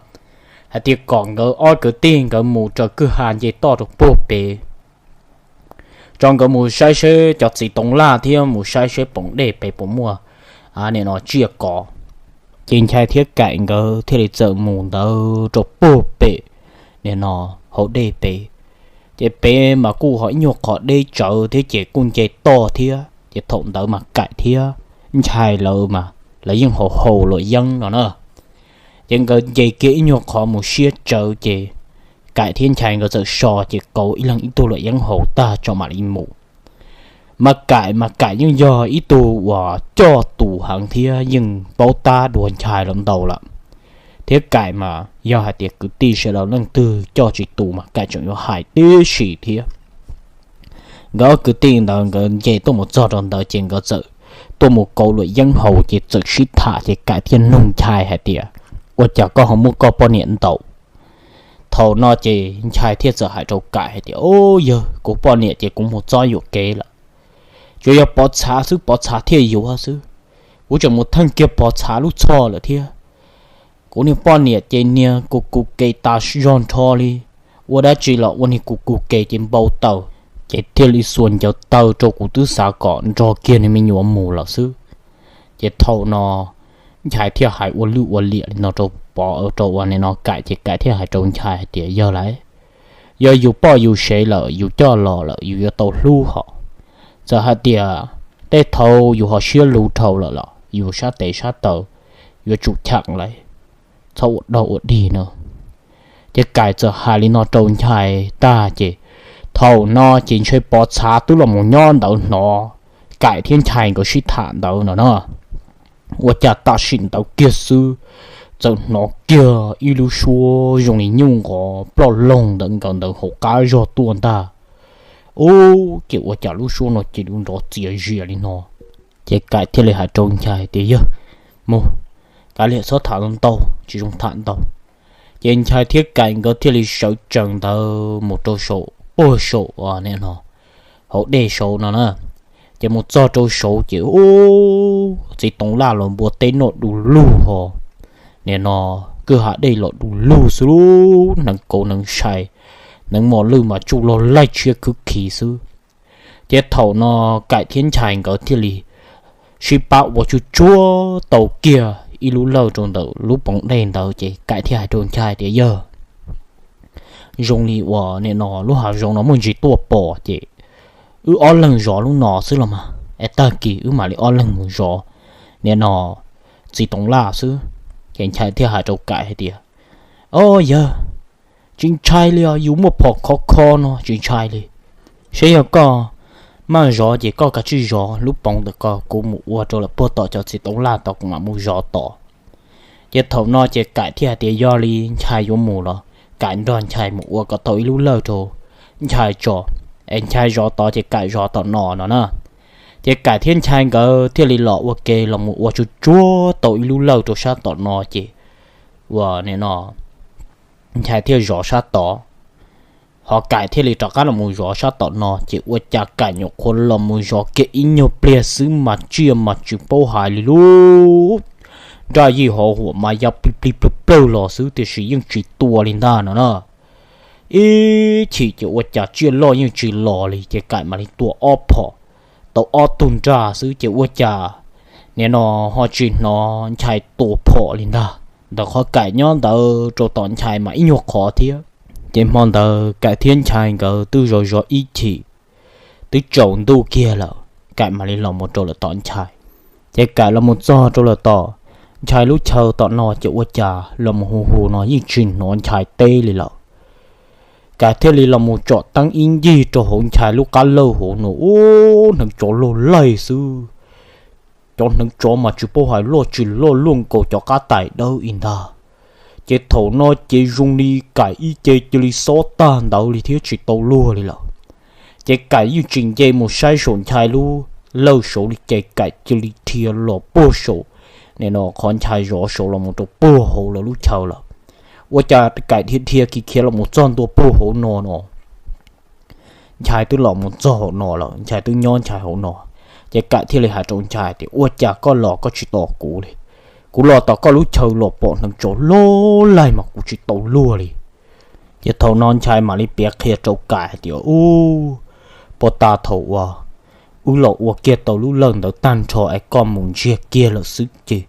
hais tias kom nkawd ob kwv tij nkawd mus raws kwj ha nce toj rau puag pem, tso nkawd mus saib seb cov txiv toov laj thiab mus saib seb poom dej pem puas muaj nim no tsiaj kov. Ces Nchai thiab Kaim nkawd thiaj li txawm mus ntawd rau puag pem nim no hauv dej pem. Ces pem mas kuj ho ib nyuag qhov deb tsawv thiab ces kuj nce toj thiab, ces thaum ntawd mas Kaim thiab Nchai lawv mas lawv yeej haus haus luam yeeb no na. Ces nkawd nce kiag ib nyuag qhov mus siab tsawv ces Kaim thiab Nchai nkawd txawm so ces kauv ib leeg ib tug luam yeeb haus tag tso mam li mus. Mas Kaim mas Kaim yeej yog ib tug uas coj tus heev thiab yeej paub tab dua Nchai los ntau lawm, thiab Kaim mas yog hais tias kwv tij sawv daws leej twg coj tsis tus mas Kaim tseem yuav hais tib si thiab. Nkawd ob kwv tij ntawd nkawd nce tuaj mus txog rau ntawd ces nkawd txawm tuaj mus kauv luam yeeb haus ces txawm sib tham ces Kaim thiaj nug Nchai hais tias, ua cas koj ho muab koj poj niam ntaus? Thaum no ces Nchai thiaj txawm hais rau Kaim hais tias, o, yawg, kuv poj niam ces kuv mus txob yuam kev lawm, tsuas yog Pov Txha xwb Pov Txha thiaj yuav xwb. Kuv tseem mus theej kiag Pov Txha lub txhoj lawm thiab. Kuv niag poj niam ces niag kuv kuv kev tas zog nrho li, ua dab tsi los ua niag kuv kuv kev ces npau taws, ces thiaj li xuas ncaws taw rau kuv twb xav kom nrog kiag niag me nyuam mus lawm xwb. Ces thaum no Nchai thiaj hais ua lwj ua liam li no rau Pov, rau ua nim no Kaim ces Kaim thiaj hais rau Nchai hais tias, yawg lauj, yog yus poj yus sev lawm yus coj los lawm yus yuav tau hlub hos. Txawm hais tias tej thaum yus ho siab luv dhau lawm los yus sab tes sab taw yuav tsum cheem lawm, txhob ua dog ua dig no. Ces Kaim txawm hais li no rau Nchai tag ces thaum no ces ntshe Pov Txha twb los mus nyob ntawd hnov Kaim thiab Nchai nkawd sib tham ntawd no na. Ua cas tam sim ntawd kiag xwb, txawm hnov kiag ib lub suab zoo li nyuj nqov ploj loog ntawm nkawd ntawd hauv qab zog tuaj ntag. Ub, ces ua cas lub suab no ces lub nrov txias zias li no. Ces Kaim thiaj li hais rau Nchai tias, yawg, mus, kav liam txhob tham ntau, tsis zoo tham ntau. Ces Nchai thiab Kaim nkawd thiaj li sawv tsees ntawd mus rau saum puag saum nim no hauv dej saud no na. Ces mus txog rau saud ces ub, txiv toov laj los npua teb noj du lug ho nim no kwj ha dej los du lug xwb, hneev kauv hneev sai, hneev mos lwj mas tsuj log laij tshiab khwb khiv xwb. Ces thaum no Kaim thiab Nchai nkawd thiaj li sib pab ua tsuj tsuag tau kiag ib lub lawj rau ntawm lub poov dej ntawd ces Kaim thiaj hais rau Nchai tias, yawg, zoo li uas nim no lub hav zoov no muaj ntsis tuaj pom ces wb ob leeg zov lub no xwb los mas es tag kis wb mam li ob leeg mus zov nim no txiv toov laj xwb. Ces Nchai thiaj hais rau Kaim hais tias, Au yawg, tsis ntshai li os, yus muaj phom khov kho no tsis ntshai li. Saib yog koj maj zov ces koj kav tsij zov lub poov ntawm ko, kuv mus ua rau lawm puag tom cov txiv toov laj tod kuv mam mus zov tod. Ces thaum no ces Kaim thiaj hais tias yog li Nchai yuav mus los Kaim nrog Nchai mus ua kom tau ib lub lawj rau Nchai tso, es Nchai zov tod ces Kaim zov tom no no na. Ces Kaim thiab Nchai nkawd thiaj li los ua ke los mus ua tsuag tsuag tau ib lub lawj rau sab tom no ces uas nim no Nchai thiaj zov sab tod, ho Kaim thiaj li rov qab los mus zov sab tom no. Ces ua cas Kaim nyuam qhuav los mus zov kiag ib nyuag pliag xwb mas tsiaj mas tsis paub hais li lub nraj yij hov huam mas ya plig plig plawg plawg los xwb tiam sis yeej tsis tua li ntag no na. Ib chim ces ua cas tsiaj loj yeej tsis los li ces Kaim mam li tua ob phom tau ob tug nraj xwb ces ua cas nim no ho tsis hnov Nchai tua phom li ntag. Ntawm qhov Kaim nyob ntawd rau tom Nchai mas ib nyuag qhov thiab. Ces hmo ntawd Kaim thiab Nchai nkawd twb zov zov ib chim, twb tsaus ntuj kiag lawm Kaim mam li los mus rau lawm tom Nchai. Ces Kaim los mus txog rau lawm tom Nchai lub chaw tom no ces ua cas los mus hu hu no yeej tsis hnov Nchai teb li lawm. Kaim thiaj li los mus tsom teeb ib ncig rau hauv Nchai lub qab lawj hauv no, ub, hneev tsov loj laij xwb. Cov hneev tsov mas tsis paub hais loj tsis loj luaj nkaus cov qab tais dawb ib ntag. Ces thaum no ces zoo li Kaim ib ce cia li xob tag ntawd li thiab tsis tau luag li lawm. Ces Kaim yeej tsis nce mus saib saum Nchai lub lawj saud li ces Kaim cia li dhia los puag saum nim no qhov Nchai zov saud los mus rau puag hauv lawv lub chaw lawm. Ua cas Kaim dhia dhia khiav khiav los mus txog ntua puag hauv no no Nchai twb los mus txog hauv no lawm, Nchai twb nyob Nchai hauv no. Ces Kaim thiaj li hais rau Nchai tias, Ua cas koj los koj tsis tos kuv li? Kuv los tom koj lub chaw los pom hneev tsov loj laij mas kuv tsis tau luag li. Ces thaum no Nchai mam li piav qhia rau Kaim hais tias, Ub, puag ta thaum uas wb los ua kiag tau lub lawj ntawd tag nrho es koj mus ntsiag kiag lawm xwb ces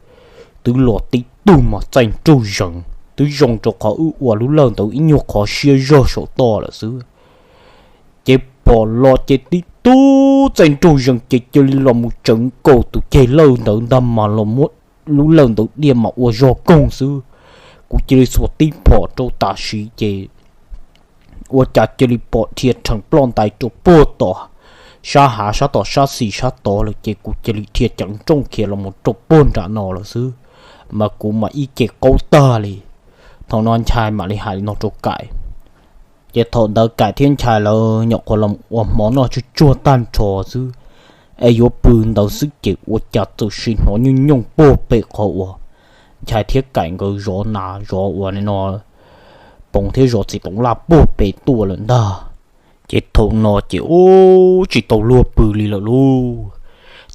twb los tib tug mas txaij nruj zees, twb zoo rau qhov wb ua lub lawj ntawd ib nyuag qhov siab zog saum toj lawm xwb. Ces pom los ces tib tug txaij nruj zees ces cia li los mus tsawv nkaus tus ceg lawj ntawd ntag mas los muab lub lawj ntawd diaj mas ua zog koog xwb. Kuv cia li xuas tib phom rau tam sim ces ua cas cia li pom dhia rhees ploj ntais rau puag tom sab hav sab tom sab xis sab tod lawm ces kuv cia li dhia ceev nrooj khiav los mus rau puag nram no lawm xwb, mas kuv mas ib ce qaub tag li. Thaum no Nchai mam li hais li no rau Kaim. Ces thaum ntawd Kaim thiab Nchai lawv nyuam qhuav los ua hmo noj tsuag tsuag tag nrho xwb, es yuav pw ntawd xwb ces ua cas txawm sim hnov nyooj nyooj puag pem qhov uas Nchai thiab Kaim nkawd zov nas zov ua no poov thiab zov txiv toov laj puag pem tuaj lawm ntag. Ces thaum no ces ub tsis tau luag pw li lawm lauj.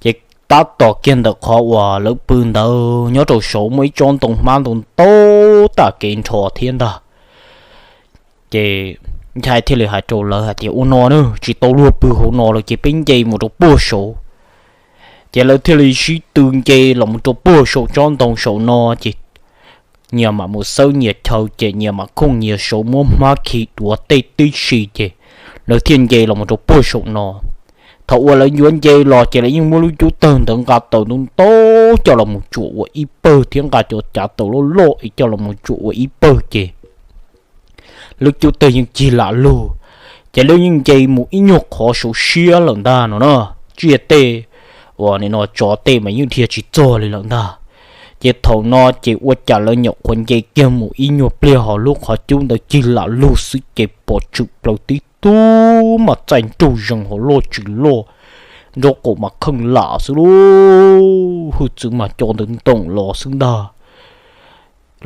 Ces tab tom kiag ntawm qhov uas lawv pw ntawd nyob rau saud muaj ib tsob ntoo hmab ntoo ntau tag kev nrho thiab ntag. Ces Nchai thiaj li hais rau lawv hais tias, Ua no na, tsis tau luag pw hauv no lawm ces peb nce mus rau puag saud. Ces lawv thiaj li sib tw nce los mus rau puag saum tsob ntoo saum no ces nyias mam mus xawb nyias chaw ces nyias mam khooj nyias saud muab hmab khi duav tej tib si ces lawv thiaj nce los mus rau puag saum no. Thaum uas lawv yuav nce los ces lawv yeej muab lub cub tawg ntawd nqa taws ntau ntau coj los mus tsuam ua ib pawg thiab nqa cov cav taws loj loj es coj los mus tsuam ua ib pawg ces lub cub tawg yeej cig lam lug, ces lawv yeej nce mus ib nyuag qhov saud siab lawm ntag no na. Tsiaj tej uas nim no tsov tej mas yeej dhia tsis txog li lawm ntag. Ces thaum no ces ua cas lawv nyuam qhuav nce kiag mus ib nyuag pliag ho lub qhov cub ntawd cig lam lug xwb ces pom tshwm plaws tib tug mas txaij nraug zees hauv loj tsis loj, nraub qaum mas kheej lam xwb lauj, hwj txwv mas co ntawd ntoom los xwb ntag.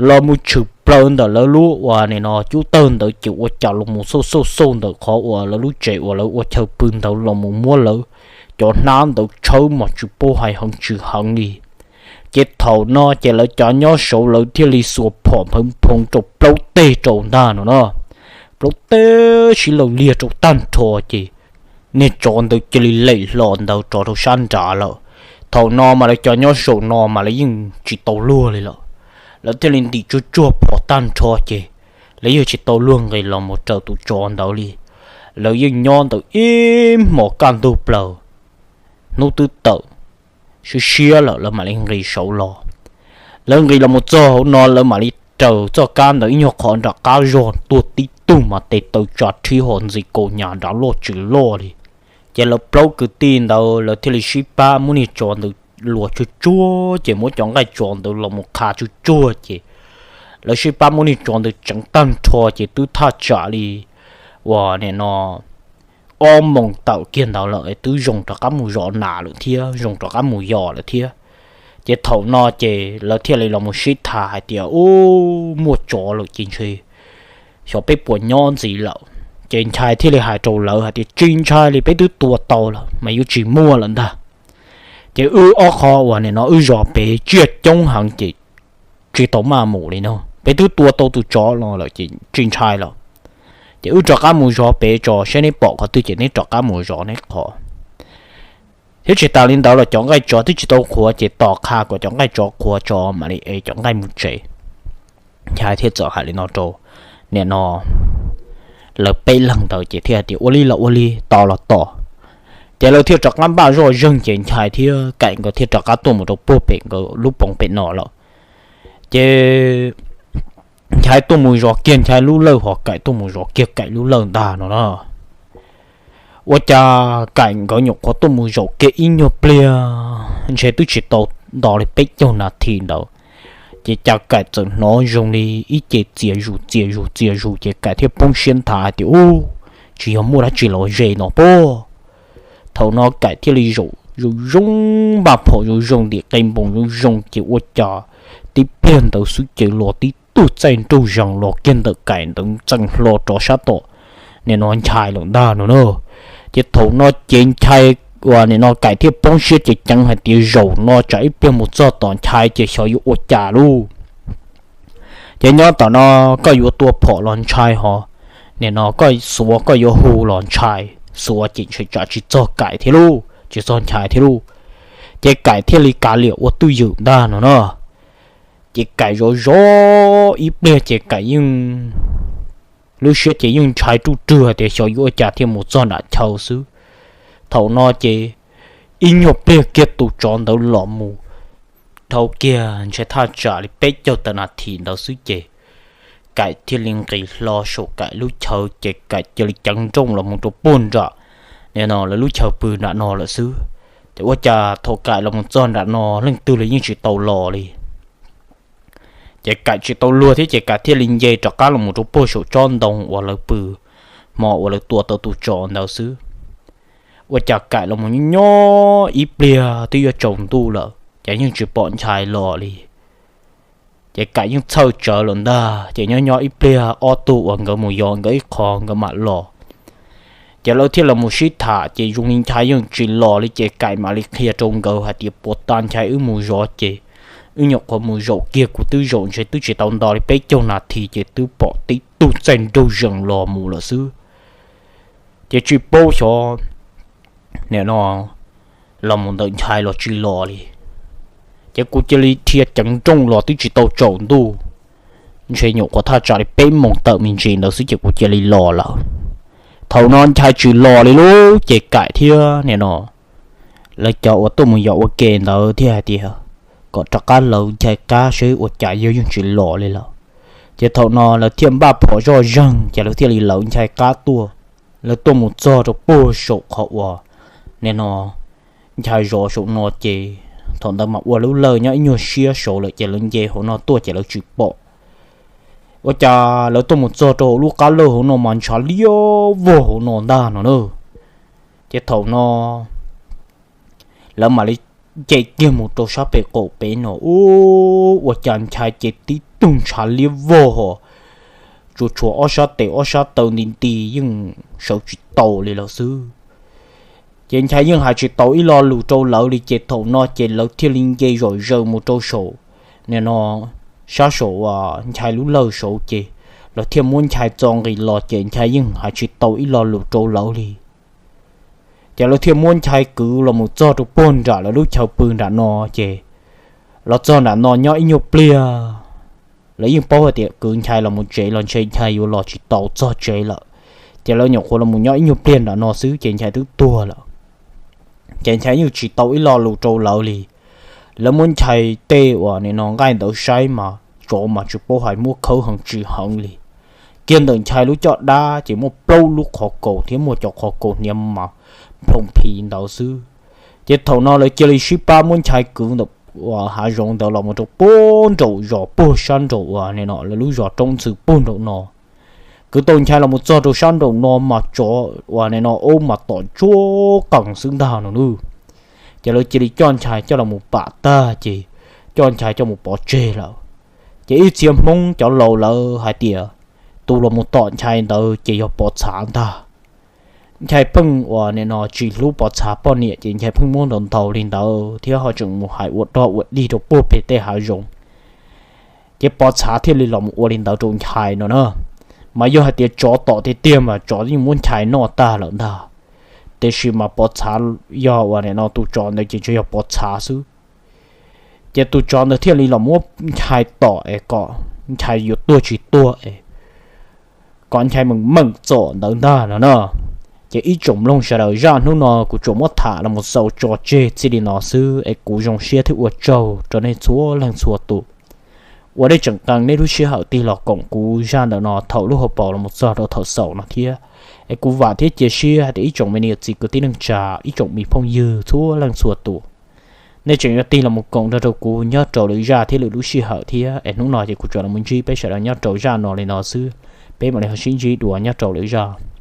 Los mus tshwm plaws ntawm lawv lub uas nim no cub tawg ntawd ces ua cas los mus xauj xauj xauj ntawm qhov uas lawv lub tsev uas lawv ua chaw pw ntawd los mus muab lawv cov hnab ntawd tshawb mas tsis paub hais heev tsis heev li. Ces thaum no ces lawv cov nyob saud lawv thiaj li xuas phom nphawv nphoo rau plaub teg rau ntag no na. Plaub teg sib law liag rau tag nrho ces niag tsov ntawd cia li lem hlo ntawd rov rau sab nrad lawm. Thaum no mas lawv cov nyob saum no mas lawv yeej tsis tau luag li lawm, lawv thiaj li ntim tsuag tsuag phom tag nrho ces lawv yeej tsis tau luag nqis los mus raws tus tsov ntawd li. Lawv yeej nyob ntawd ib hmos kaj ntug plaws, hnub twb tawm siab siab lawm lawv mam li nqis saud los. Lawv nqis los mus txog hauv no lawv mam li raws txoj kab ntawd ib nyuag qhov nram qab zog tuaj tib tug mas tes taw tsa rhib ho ntxi kaus nyas nrad loj tsis loj li. Ces lawv plaub kwv tij ntawd lawv thiaj li sib pab muab niag tsov ntawd luas tsuag tsuag ces muab cov nqaij tsov ntawd los mus qha tsuag tsuag ces lawv sib pab muab niag tsov ntawd tseev tag nrho ces twb thaj tsam li uas nim no ob moos tawm kiag ntawd lawm twb zoo rov qab mus zov nas lawm thiab zoo rov qab mus yos lawm thiab. Ces thaum no ces lawv thiaj li los mus sib tham hais tias, Ub, muaj tsov lawm ces ntshe xyov peb puas nyob ntxiv lawm. Ces Nchai thiaj li hais rau lawv hais tias, Tsis ntshai li, peb twb tua tau lawm mas yuav tsis muaj lawm ntag. Ces wb ob qho uas nim no wb zov pem tsiaj coob heev ces tsis tau maj mus li no, peb twb tua tau tus tsov no lawm ces tsis ntshai lawm. Ces wb rov qab mus zov pem tso saib neb pom qhov twg ces neb rov qab mus zov neb qhov. Thiab tsis tas li ntawd los cov nqaij tsov twb tsis tau qhuav ces tos qha kom cov nqaij tsov qhuav tso mam li ev cov nqaij mus tsev. Nchai thiaj txawm hais li no rau nim no lawv peb leeg ntawd ces thiaj hais tias, Ua li los ua li, tos los tos. Ces lawv thiaj rov qab npaj zoj zeeg ces Nchai thiab Kaim nkawd thiaj rov qab tuaj mus rau puag pem nkawd lub poov pem no lawm. Ces Nchai tuaj mus zov kiag Nchai lub lawj ho Kaim tuaj mus zov kiag Kaim lub lawj ntag no na. Ua cas Kaim nkawd nyuam qhuav tuaj mus zaum kiag ib nyuag pliag ntshe twb tsis tau nto li peb caug nas this ntawd, ces cas Kaim txawm hnov zoo li ib ce txias zus txias zus txias zus ces Kaim thiaj poob siab nthav hais tias, Ub, tsis yog muaj dab tsi los ze no pob. Thaum no Kaim thiaj li zaum zoo zoo npaj phom zoo zoo ntim qe npoos zoo zoo ces ua cas tib pliag ntawd xwb ces los tib tug txaij nraug zees los kiag ntawm Kaim ntawd txeem hlo rov sab tom nim no Nchai lawm ntag no na. Ces thaum no ces Nchai uas nim no Kaim thiaj poob siab ces ceev hais tias, Zaum no tsam ib pliag mus txog tom Nchai ces xyov yuav ua cas lauj. Ces nyob tom no koj yuav tua phom los ntshai ho, nim no koj xuav koj yuav hu los ntshai, xuav ces ntshe tsam tsis txog Kaim thiab lauj, tsis txog Nchai thiab lauj. Ces Kaim thiaj li kav liam ua twj ywm ntag no na. Ces Kaim zov zov ib pliag ces Kaim yeej, lub siab ces yeej ntshai ruj rwg hais tias xyov yuav ua cas thiaj mus txog nram chaw xwb. Thaum no ces ib nyuag pliag kiag tus tsov ntawd los mus dhau kiag ntshe thaj tsam li peb caug tawm nas this ntawd xwb ces Kaim thiaj li nqis hlo saum Kaim lub chaw ces Kaim cia li ceev nrooj los mus rau puag nram nim no lawv lub chaw pw nram no lawm xwb. Ces ua cas thaum Kaim los mus txog nram no leej twg los yeej tsis tau los li. Ces Kaim tsis tau luag thiab ces Kaim thiaj li nce rov qab los mus rau puag saum tsob ntoo uas lawv pw hmo uas lawv tua tau tus tsov ntawd xwb. Ua cas Kaim los mus nyob nyob ib pliag twb yuav tsaus ntuj lawm ces yeej tsis pom Nchai los li. Ces Kaim yeej txhawj tsawv lawm ntag ces nyob nyob ib pliag ob tug uas nkawd mus yos nkawd ib qho nkawd mam los. Ces lawv thiaj los mus sib tham ces zoo li Nchai yeej tsis los li ces Kaim mam li qhia rau nkawd hais tias, Puas tas Nchai wb mus zov ces wb nyuam qhuav mus zaum kiag kuv twb zaum ntshe twb tsis tau nto li peb caug nas this ces twb pom tib tug txaij nraug zees los mus lawm xwb. Ces tsis paub xyov nim no los mus ntawm Nchai los tsis los li. Ces kuv cia li dhia ceev nrooj los twb tsis tau tsaus ntuj, ntshe nyuam qhuav thaj tsam li peb moos tawm me ntsis ntawd xwb ces kuv cia li los lawm. Thaum no Nchai tsis los li lauj ces Kaim thiab nim no lawv cov uas tuaj mus yos ua ke ntawd thiaj hais tias kom rov qab lawv Nchai qab seb ua cas yawg yeej tsis los li lawm. Ces thaum no lawv thiaj npaj phom zoj zeeg ces lawv thiaj li lawv Nchai qab tuaj. Lawv tuaj mus txog rau puag saum qhov uas nim no Nchai zov saum no ces thaum ntawd mas ua lub lawj nyob ib nyuag siab saud lawm ces lawv nce hauv no tuaj ces lawv tsis pom. Ua cas lawv tuaj mus txog rau hauv lub qab lawj hauv no mas ntshav liab vog hauv no ntag no na. Ces thaum no lawv mam li nce kiag mus rau sab pem qaum pem no, ua cas Nchai ces tib tug ntshav liab vog ho, tsuas tshuav ob sab tes ob sab taw nti nti yeej sawv tsis tau li lawm xwb. Ces Nchai yeej hais tsis tau ib lo lus rau lawv li ces thaum no ces lawv thiaj li nce zom zaws mus rau saum nim no sab saum Nchai lub lawj saud ces lawv thiaj muab Nchai txo nqis los ces Nchai yeej hais tsis tau ib lo lus rau lawv li. Ces lawv thiaj muab Nchai kwv los mus txog rau puag nram lawv lub chaw pw nram no ces los txog nram no nyob ib nyuag pliag Lawv yeej paub hais tias kwv Nchai los mus tsev los ntshe Nchai yuav los tsis tau txog tsev lawm, ces lawv nyuam qhuav los mus nyob ib nyuag pliag nram no xwb ces Nchai twb tuag lawm. Ces Nchai yeej tsis tau ib lo lus rau lawv li. Lawv muab Nchai tej uas nim no nqaij ntawd saib mas tsov mas tsis paub hais muab khawb heev tsis heev li. Kiag ntawm Nchai lub caj dab ces muaj plaub lub qhov kaus thiab muaj cov qhov kaus hniav mas nplhoos phi ntawd xwb. Ces thaum no lawv cia li sib pab muab Nchai kwv ntawm uas hav zoov ntawd los mus rau puag nraum zos puag sab nraum uas nim no lawv lub zos roob ntxwv puag nraum no. Kwv tau Nchai los mus txog rau sab nraum no mas tsov uas nim no ub mas tom tsuab qees xwb ntag no nawb. Ces lawv cia li coj Nchai coj los mus pam tag ces coj Nchai coj mus pov tseg lawm. Ces ib txhia Hmoob cov laus lawv hais tias tus los mus tom Nchai ntawd ces yog Pov Txhav ntag. Nchai pheej uas nim no tsis hlub Pov Txhav poj niam ces Nchai pheej muab ntaus ntaus li ntawd thiab ho tseem mus hais ua dog ua dig rau puag pem tej hav zoov. Ces Pov Txhav thiaj li los mus ua li ntawd rau Nchai no na. Mas yog hais tias tsov tom tiag tiag mas tsov yeej muab Nchai noj tag lawm ntag. Tiam sis mas Pov Txhav yog uas nim no tus tsov ntawd ces tsuas yog Pov Txhav xwb. Ces tus tsov ntawd thiaj li los muab Nchai tom es kom Nchai yuav tuag tsis tuag es kom Nchai meem meem txom ntawd ntag no na. Ces ib tsoom mloog sawv daws, zaj hnub no kuv tsuas muab tham los mus xaus tso tseg txij li no xwb es kuv zoo siab thiab ua tsaug rau nej txhua leej txhua tus uas nej tseem qee nej lub sij hawm tig los koom kuv zaj ntawm no thaum lub hauv paus los mus txog rau thaum xaus no thiab. Es kuv vam thiab cia siab hais tias ib tsoom me niam txiv kwv tij neej tsa, ib tsoom me phooj ywg txhua leej txhua tus, nej tseem yuav tig los mus koom nrog rau kuv nyob rau lwm zaj thiab lwm lub sij hawm thiab. Es hnub no ces kuv tsuas los mus ntsib peb sawv daws nyob rau zaj no li no xwb, peb mam li ho sib ntsib dua nyob rau lwm zaj.